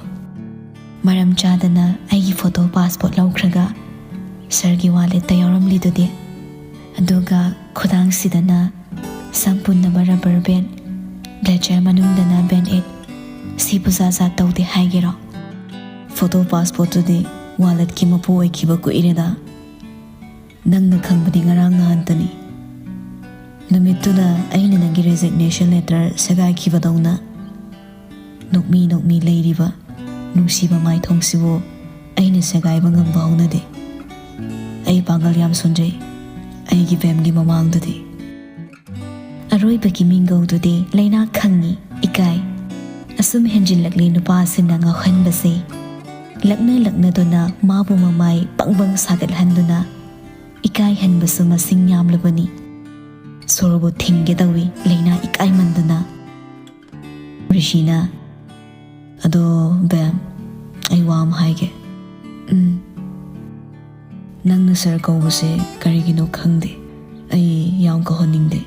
"ꯃꯔꯝ ꯆꯥꯗꯅ ꯑꯩꯒꯤ ꯐꯣꯇꯣ ꯄꯥꯁꯄꯣꯔꯠ ꯂꯧꯈ꯭ꯔꯒ ꯁꯥꯔꯒꯤ ꯋꯥꯂꯦꯠꯇ ꯌꯥꯎꯔꯝꯂꯤꯗꯨꯗꯤ? ꯑꯗꯨꯒ ꯈꯨꯗꯥꯡꯁꯤꯗꯅ ꯁꯝ ꯄꯨꯟꯅꯕ ꯔꯕꯔ ꯕꯦꯟ, ꯕ꯭ꯂꯦꯖꯔ ꯃꯅꯨꯡꯗꯅ ꯕꯦꯟ ꯑꯦꯠ, ꯁꯤꯕꯨ ꯖꯥꯠ ꯖꯥꯠ ꯇꯧꯗꯦ ꯍꯥꯏꯒꯦꯔꯣ?" "ꯐꯣꯇꯣ ꯄꯥꯁꯄꯣꯔꯠꯇꯨꯗꯤ ꯋꯥꯂꯦꯠꯀꯤ ꯃꯄꯨ ꯑꯣꯏꯈꯤꯕ ꯀꯨꯏꯔꯦꯗ꯫ ꯅꯪꯅ ꯈꯪꯕꯗꯤ ꯉꯔꯥꯡ ꯅꯍꯥꯟꯇꯅꯤ꯫ ꯅꯨꯃꯤꯠꯇꯨꯗ ꯑꯩꯅ ꯅꯪꯒꯤ ꯔꯦꯖꯤꯒꯅꯦꯁꯟ ꯂꯦꯇꯔ ꯁꯦꯒꯥꯏꯈꯤꯕꯗꯧꯅ ꯅꯣꯛꯃꯤ ꯅꯣꯛꯃꯤ ꯂꯩꯔꯤꯕ ꯅꯨꯡꯁꯤꯕ ꯃꯥꯏꯊꯣꯡꯁꯤꯕꯨ ꯑꯩꯅ ꯁꯦꯒꯥꯏꯕ ꯉꯝꯕ ꯍꯧꯅꯗꯦ꯫ ꯑꯩ ꯄꯥꯡꯒꯜ ꯌꯥꯝ ꯁꯣꯟꯖꯩ ꯑꯩꯒꯤ ꯕꯦꯝꯒꯤ ꯃꯃꯥꯡꯗꯗꯤ꯫" ꯑꯔꯣꯏꯕꯒꯤ ꯃꯤꯡꯒꯧꯗꯨꯗꯤ ꯂꯩꯅꯥ ꯈꯪꯉꯤ, ꯏꯀꯥꯏ꯫ ꯑꯁꯨꯝ ꯍꯦꯟꯖꯤꯜꯂꯛꯂꯤ ꯅꯨꯄꯥꯁꯤꯡꯅ ꯉꯥꯎꯍꯟꯕꯁꯦ꯫ ꯂꯛꯅ ꯂꯛꯅꯗꯨꯅ ꯃꯥꯕꯨ ꯃꯃꯥꯏ ꯄꯪꯕꯪ ꯁꯥꯒꯠꯍꯟꯗꯨꯅ ꯏꯀꯥꯏꯍꯟꯕꯁꯨ ꯃꯁꯤꯡ ꯌꯥꯝꯂꯕꯅꯤ꯫ ꯁꯣꯔꯕꯨ ꯊꯤꯡꯒꯦ ꯇꯧꯏ ꯂꯩꯅꯥ ꯏꯀꯥꯏꯃꯟꯗꯨꯅ꯫ ꯔꯤꯁꯤꯅ, "ꯑꯗꯣ ꯕꯦꯝ, ꯑꯩ ꯋꯥ ꯑꯃ ꯍꯥꯏꯒꯦ꯫ ꯎꯝ꯫ ꯅꯪꯅ ꯁꯥꯔ ꯀꯧꯕꯁꯦ ꯀꯔꯤꯒꯤꯅꯣ ꯈꯪꯗꯦ, ꯑꯩ ꯌꯥꯝ ꯀꯧꯍꯟꯅꯤꯡꯗꯦ꯫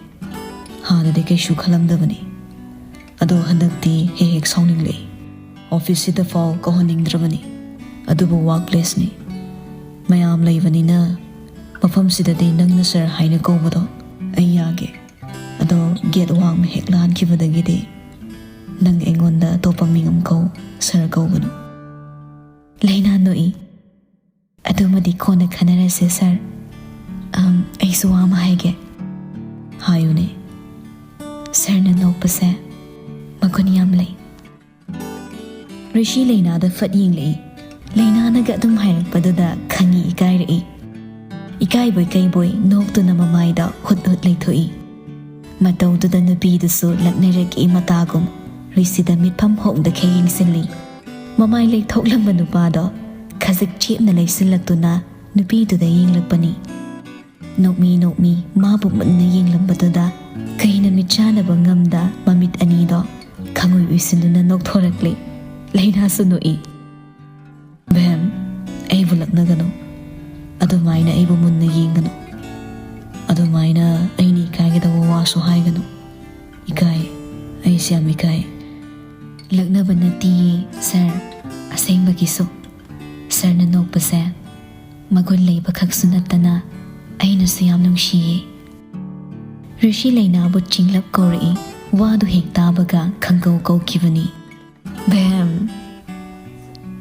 ꯍꯥꯟꯅꯗꯤ ꯀꯩꯁꯨ ꯈꯜꯂꯝꯗꯕꯅꯤ, ꯑꯗꯣ ꯍꯟꯗꯛꯇꯤ ꯍꯦꯛ ꯍꯦꯛ ꯁꯥꯎꯅꯤꯡꯂꯛꯏ꯫ ꯑꯣꯐꯤꯁꯁꯤꯗ ꯐꯥꯎ ꯀꯧꯍꯟꯅꯤꯡꯗ꯭ꯔꯕꯅꯤ, ꯑꯗꯨꯕꯨ ꯋꯥꯔꯛ ꯄ꯭ꯂꯦꯁꯅꯤ꯫ ꯃꯌꯥꯝ ꯂꯩꯕꯅꯤꯅ ꯃꯐꯝꯁꯤꯗꯗꯤ ꯅꯪꯅ ꯁꯥꯔ ꯍꯥꯏꯅ ꯀꯧꯕꯗꯣ ꯑꯩ ꯌꯥꯒꯦ꯫ ꯑꯗꯣ ꯒꯦꯠ ꯋꯥꯡꯃ ꯍꯦꯛ ꯂꯥꯟꯈꯤꯕꯗꯒꯤꯗꯤ ꯅꯪ ꯑꯩꯉꯣꯟꯗ ꯑꯇꯣꯞꯄ ꯃꯤꯡ ꯑꯃ ꯀꯧ, ꯁꯥꯔ ꯀꯧꯒꯅꯨ꯫" ꯂꯩꯅꯥ ꯅꯣꯛꯏ꯫ "ꯑꯗꯨꯃꯗꯤ ꯀꯣꯟꯅ ꯈꯟꯅꯔꯁꯦ ꯁꯥꯔ꯫ ꯑꯝ, ꯑꯩꯁꯨ ꯋꯥ ꯑꯃ ꯍꯥꯏꯒꯦ꯫" "ꯍꯥꯏꯌꯨꯅꯦ꯫" "ꯁꯥꯔꯅ ꯅꯣꯛꯄꯁꯦ ꯃꯒꯨꯟ ꯌꯥꯝ ꯂꯩ꯫" ꯔꯤꯁꯤ ꯂꯩꯅꯥꯗ ꯐꯠ ꯌꯦꯡꯂꯛꯏ꯫ ꯂꯩꯅꯥꯅꯒ ꯑꯗꯨꯝ ꯍꯥꯏꯔꯛꯄꯗꯨꯗ ꯈꯪꯏ ꯏꯀꯥꯏꯔꯛꯏ꯫ ꯏꯀꯥꯏꯕꯣꯏ ꯀꯩꯕꯣꯏ ꯅꯣꯛꯇꯨꯅ ꯃꯃꯥꯏꯗ ꯍꯨꯠ ꯍꯨꯠ ꯂꯩꯊꯣꯛꯏ꯫ ꯃꯇꯧꯗꯨꯗ ꯅꯨꯄꯤꯗꯨꯁꯨ ꯂꯛꯅꯔꯛꯏ ꯃꯇꯥꯒꯨꯝ ꯔꯤꯁꯤꯗ ꯃꯤꯠꯐꯝ ꯍꯣꯡꯗꯈꯩ ꯌꯦꯡꯁꯤꯜꯂꯤ꯫ ꯃꯃꯥꯏ ꯂꯩꯊꯣꯛꯂꯝꯕ ꯅꯨꯄꯥꯗꯣ ꯈꯖꯤꯛ ꯆꯦꯞꯅ ꯂꯩꯁꯤꯜꯂꯛꯇꯨꯅ ꯅꯨꯄꯤꯗꯨꯗ ꯌꯦꯡꯂꯛꯄꯅꯤ꯫ ꯅꯣꯛꯃꯤ ꯅꯣꯛꯃꯤ ꯃꯥꯕꯨ ꯃꯨꯟꯅ ꯌꯦꯡꯂꯝꯕꯗꯨꯗ ꯀꯩꯅ ꯃꯤꯠꯆꯥꯟꯅꯕ ꯉꯝꯗ ꯃꯃꯤꯠ ꯑꯅꯤꯗꯣ ꯈꯪꯎꯏ ꯎꯏꯁꯤꯟꯗꯨꯅ ꯅꯣꯛꯊꯣꯔꯛꯂꯤ꯫ ꯂꯩꯅꯥꯁꯨ ꯅꯣꯛꯏ꯫ "ꯕꯦꯝ, ꯑꯩꯕꯨ ꯂꯛꯅꯒꯅꯨ꯫ ꯑꯗꯨꯃꯥꯏꯅ ꯑꯩꯕꯨ ꯃꯨꯟꯅ ꯌꯦꯡꯒꯅꯨ꯫ ꯑꯗꯨꯃꯥꯏꯅ ꯑꯩꯅ ꯏꯀꯥꯏꯒꯗꯕ ꯋꯥꯁꯨ ꯍꯥꯏꯒꯅꯨ꯫ ꯏꯀꯥꯏ, ꯑꯩꯁꯦ ꯌꯥꯝ ꯏꯀꯥꯏ꯫" "ꯂꯛꯅꯕ ꯅꯠꯇꯤꯌꯦ ꯁꯥꯔ, ꯑꯁꯦꯡꯕꯒꯤꯁꯨ꯫ ꯁꯥꯔꯅ ꯅꯣꯛꯄꯁꯦ ꯃꯒꯨꯟ ꯂꯩꯕ ꯈꯛꯁꯨ ꯅꯠꯇꯅ ꯑꯩꯅꯁꯨ ꯌꯥꯝ ꯅꯨꯡꯁꯤꯌꯦ꯫" ꯔꯤꯁꯤ ꯂꯩꯅꯥꯕꯨ ꯆꯤꯡꯂꯞ ꯀꯧꯔꯛꯏ꯫ ꯋꯥꯗꯨ ꯍꯦꯛ ꯇꯥꯕꯒ ꯈꯪꯀꯧ ꯀꯧꯈꯤꯕꯅꯤ꯫ "ꯕꯦꯝ,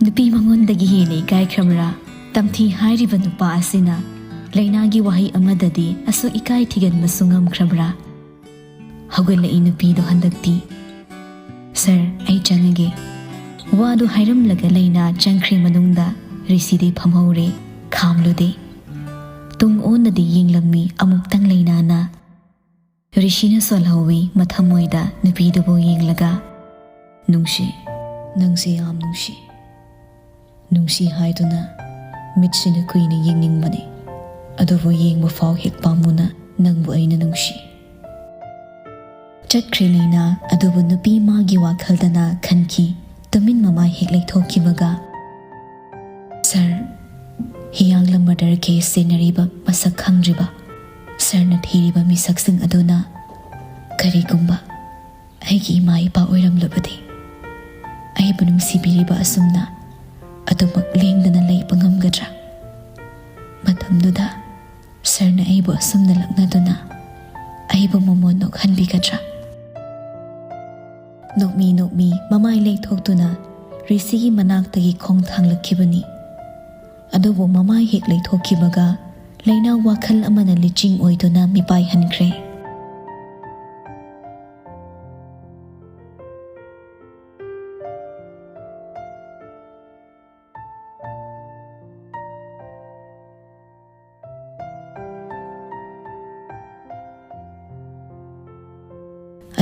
ꯅꯨꯄꯤ ꯃꯉꯣꯟꯗꯒꯤ ꯍꯦꯟꯅ ꯏꯀꯥꯏꯈ꯭ꯔꯕ꯭ꯔꯥ? ꯇꯝꯊꯤ ꯍꯥꯏꯔꯤꯕ ꯅꯨꯄꯥ ꯑꯁꯤꯅ ꯂꯩꯅꯥꯒꯤ ꯋꯥꯍꯩ ꯑꯃꯗꯗꯤ ꯑꯁꯨꯛ ꯏꯀꯥꯏ ꯊꯤꯒꯟꯕꯁꯨ ꯉꯝꯈ꯭ꯔꯕ꯭ꯔꯥ?" ꯍꯧꯒꯠꯂꯛꯏ ꯅꯨꯄꯤꯗꯣ ꯍꯟꯗꯛꯇꯤ꯫ "ꯁꯥꯔ, ꯑꯩ ꯆꯪꯉꯒꯦ꯫" ꯋꯥꯗꯨ ꯍꯥꯏꯔꯝꯂꯒ ꯂꯩꯅꯥ ꯆꯪꯈ꯭ꯔꯦ ꯃꯅꯨꯡꯗ꯫ ꯔꯤꯁꯤꯗꯤ ꯐꯝꯍꯧꯔꯦ, ꯈꯥꯝꯂꯨꯗꯦ꯫ ꯇꯨꯡ ꯑꯣꯟꯅꯗꯤ ꯌꯦꯡꯂꯝꯃꯤ ꯑꯃꯨꯛꯇꯪ ꯂꯩꯅꯥꯅ꯫ ꯔꯤꯁꯤꯅ ꯁꯣꯜꯍꯧꯏ ꯃꯊꯃꯣꯏꯗ ꯅꯨꯄꯤꯗꯨꯕꯨ ꯌꯦꯡꯂꯒ, "ꯅꯨꯡꯁꯤ, ꯅꯪꯁꯤ ꯌꯥꯝ ꯅꯨꯡꯁꯤ꯫ ꯅꯨꯡꯁꯤ ꯍꯥꯏꯗꯨꯅ ꯃꯤꯠꯁꯤꯅ ꯀꯨꯏꯅ ꯌꯦꯡꯅꯤꯡꯕꯅꯤ꯫ ꯑꯗꯨꯕꯨ ꯌꯦꯡꯕ ꯐꯥꯎ ꯍꯦꯛ ꯄꯥꯝꯃꯨꯅ ꯅꯪꯕꯨ ꯑꯩꯅ ꯅꯨꯡꯁꯤ꯫ ꯆꯠꯈ꯭ꯔꯦ ꯂꯩꯅꯥ, ꯑꯗꯨꯕꯨ ꯅꯨꯄꯤ ꯃꯥꯒꯤ ꯋꯥꯈꯜꯗꯅ ꯈꯟꯈꯤ, ꯇꯨꯃꯤꯟ ꯃꯃꯥꯏ ꯍꯦꯛ ꯂꯩꯊꯣꯛꯈꯤꯕꯒ꯫ "ꯁꯥꯔ, ꯍꯤꯌꯥꯡꯂꯝ ꯃꯔꯗꯔ ꯀꯦꯁ ꯆꯦꯟꯅꯔꯤꯕ ꯃꯁꯛ ꯈꯪꯗ꯭ꯔꯤꯕ ꯁꯥꯔꯅ ꯊꯤꯔꯤꯕ ꯃꯤꯁꯛꯁꯤꯡ ꯑꯗꯨꯅ ꯀꯔꯤꯒꯨꯝꯕ ꯑꯩꯒꯤ ꯏꯃꯥ ꯏꯄꯥ ꯑꯣꯏꯔꯝꯂꯕꯗꯤ, ꯑꯩꯕꯨ ꯅꯨꯡꯁꯤꯕꯤꯔꯤꯕ ꯑꯁꯨꯝꯅ ꯑꯗꯨꯃꯛ ꯂꯦꯡꯗꯅ ꯂꯩꯕ ꯉꯝꯒꯗ꯭ꯔꯥ? ꯃꯇꯝꯗꯨꯗ ꯁꯥꯔꯅ ꯑꯩꯕꯨ ꯑꯁꯨꯝꯅ ꯂꯛꯅꯗꯨꯅ ꯑꯩꯕꯨ ꯃꯃꯣꯟ ꯅꯣꯛꯍꯟꯕꯤꯒꯗ꯭ꯔꯥ?" ꯅꯣꯛꯃꯤ ꯅꯣꯛꯃꯤ ꯃꯃꯥꯏ ꯂꯩꯊꯣꯛꯇꯨꯅ ꯔꯤꯁꯤꯒꯤ ꯃꯅꯥꯛꯇꯒꯤ ꯈꯣꯡ ꯊꯥꯡꯂꯛꯈꯤꯕꯅꯤ꯫ ꯑꯗꯨꯕꯨ ꯃꯃꯥꯏ ꯍꯦꯛ ꯂꯩꯊꯣꯛꯈꯤꯕꯒ ꯂꯩꯅꯥ ꯋꯥꯈꯜ ꯑꯃꯅ ꯂꯤꯆꯤꯡ ꯑꯣꯏꯗꯨꯅ ꯃꯤꯄꯥꯏꯍꯟꯈ꯭ꯔꯦ꯫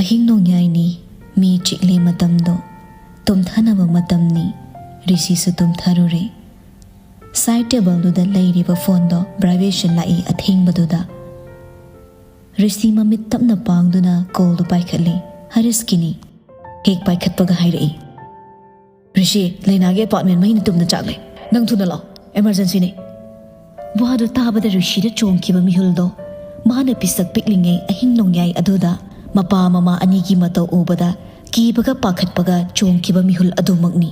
ꯑꯍꯤꯡ ꯅꯣꯡꯌꯥꯏꯅꯤ, ꯃꯤ ꯆꯤꯛꯂꯤ ꯃꯇꯝꯗꯣ, ꯇꯨꯝꯊꯅꯕ ꯃꯇꯝꯅꯤ꯫ ꯔꯤꯁꯤꯁꯨ ꯇꯨꯝꯊꯔꯨꯔꯦ꯫ ꯁꯥꯏꯠ ꯇꯦꯕꯜꯗꯨꯗ ꯂꯩꯔꯤꯕ ꯐꯣꯟꯗꯣ ꯚꯥꯏꯕ꯭ꯔꯦꯁꯟ ꯂꯥꯛꯏ ꯑꯊꯦꯡꯕꯗꯨꯗ꯫ ꯔꯤꯁꯤ ꯃꯃꯤꯠ ꯇꯞꯅ ꯄꯥꯡꯗꯨꯅ ꯀꯣꯜꯗꯨ ꯄꯥꯏꯈꯠꯂꯤ꯫ ꯍꯔꯤꯁꯀꯤꯅꯤ꯫ ꯍꯦꯛ ꯄꯥꯏꯈꯠꯄꯒ ꯍꯥꯏꯔꯛꯏ, "ꯔꯤꯁꯤ, ꯂꯩꯅꯥꯒꯤ ꯑꯦꯄꯥꯔꯠꯃꯦꯟ ꯃꯩꯅ ꯇꯨꯝꯅ ꯆꯥꯛꯂꯦ꯫ ꯅꯪ ꯊꯨꯅ ꯂꯥꯛꯑꯣ, ꯏꯃꯥꯔꯖꯦꯟꯁꯤꯅꯤ꯫" ꯋꯥꯗꯨ ꯇꯥꯕꯗ ꯔꯤꯁꯤꯗ ꯆꯣꯡꯈꯤꯕ ꯃꯤꯍꯨꯜꯗꯣ, ꯃꯥꯅ ꯄꯤꯁꯛ ꯄꯤꯛꯂꯤꯉꯩ ꯑꯍꯤꯡ ꯅꯣꯡꯌꯥꯏ ꯑꯗꯨꯗ ꯃꯄꯥ ꯃꯃꯥ ꯑꯅꯤꯒꯤ ꯃꯇꯧ ꯎꯕꯗ ꯀꯤꯕꯒ ꯄꯥꯈꯠꯄꯒ ꯆꯣꯡꯈꯤꯕ ꯃꯤꯍꯨꯜ ꯑꯗꯨꯃꯛꯅꯤ꯫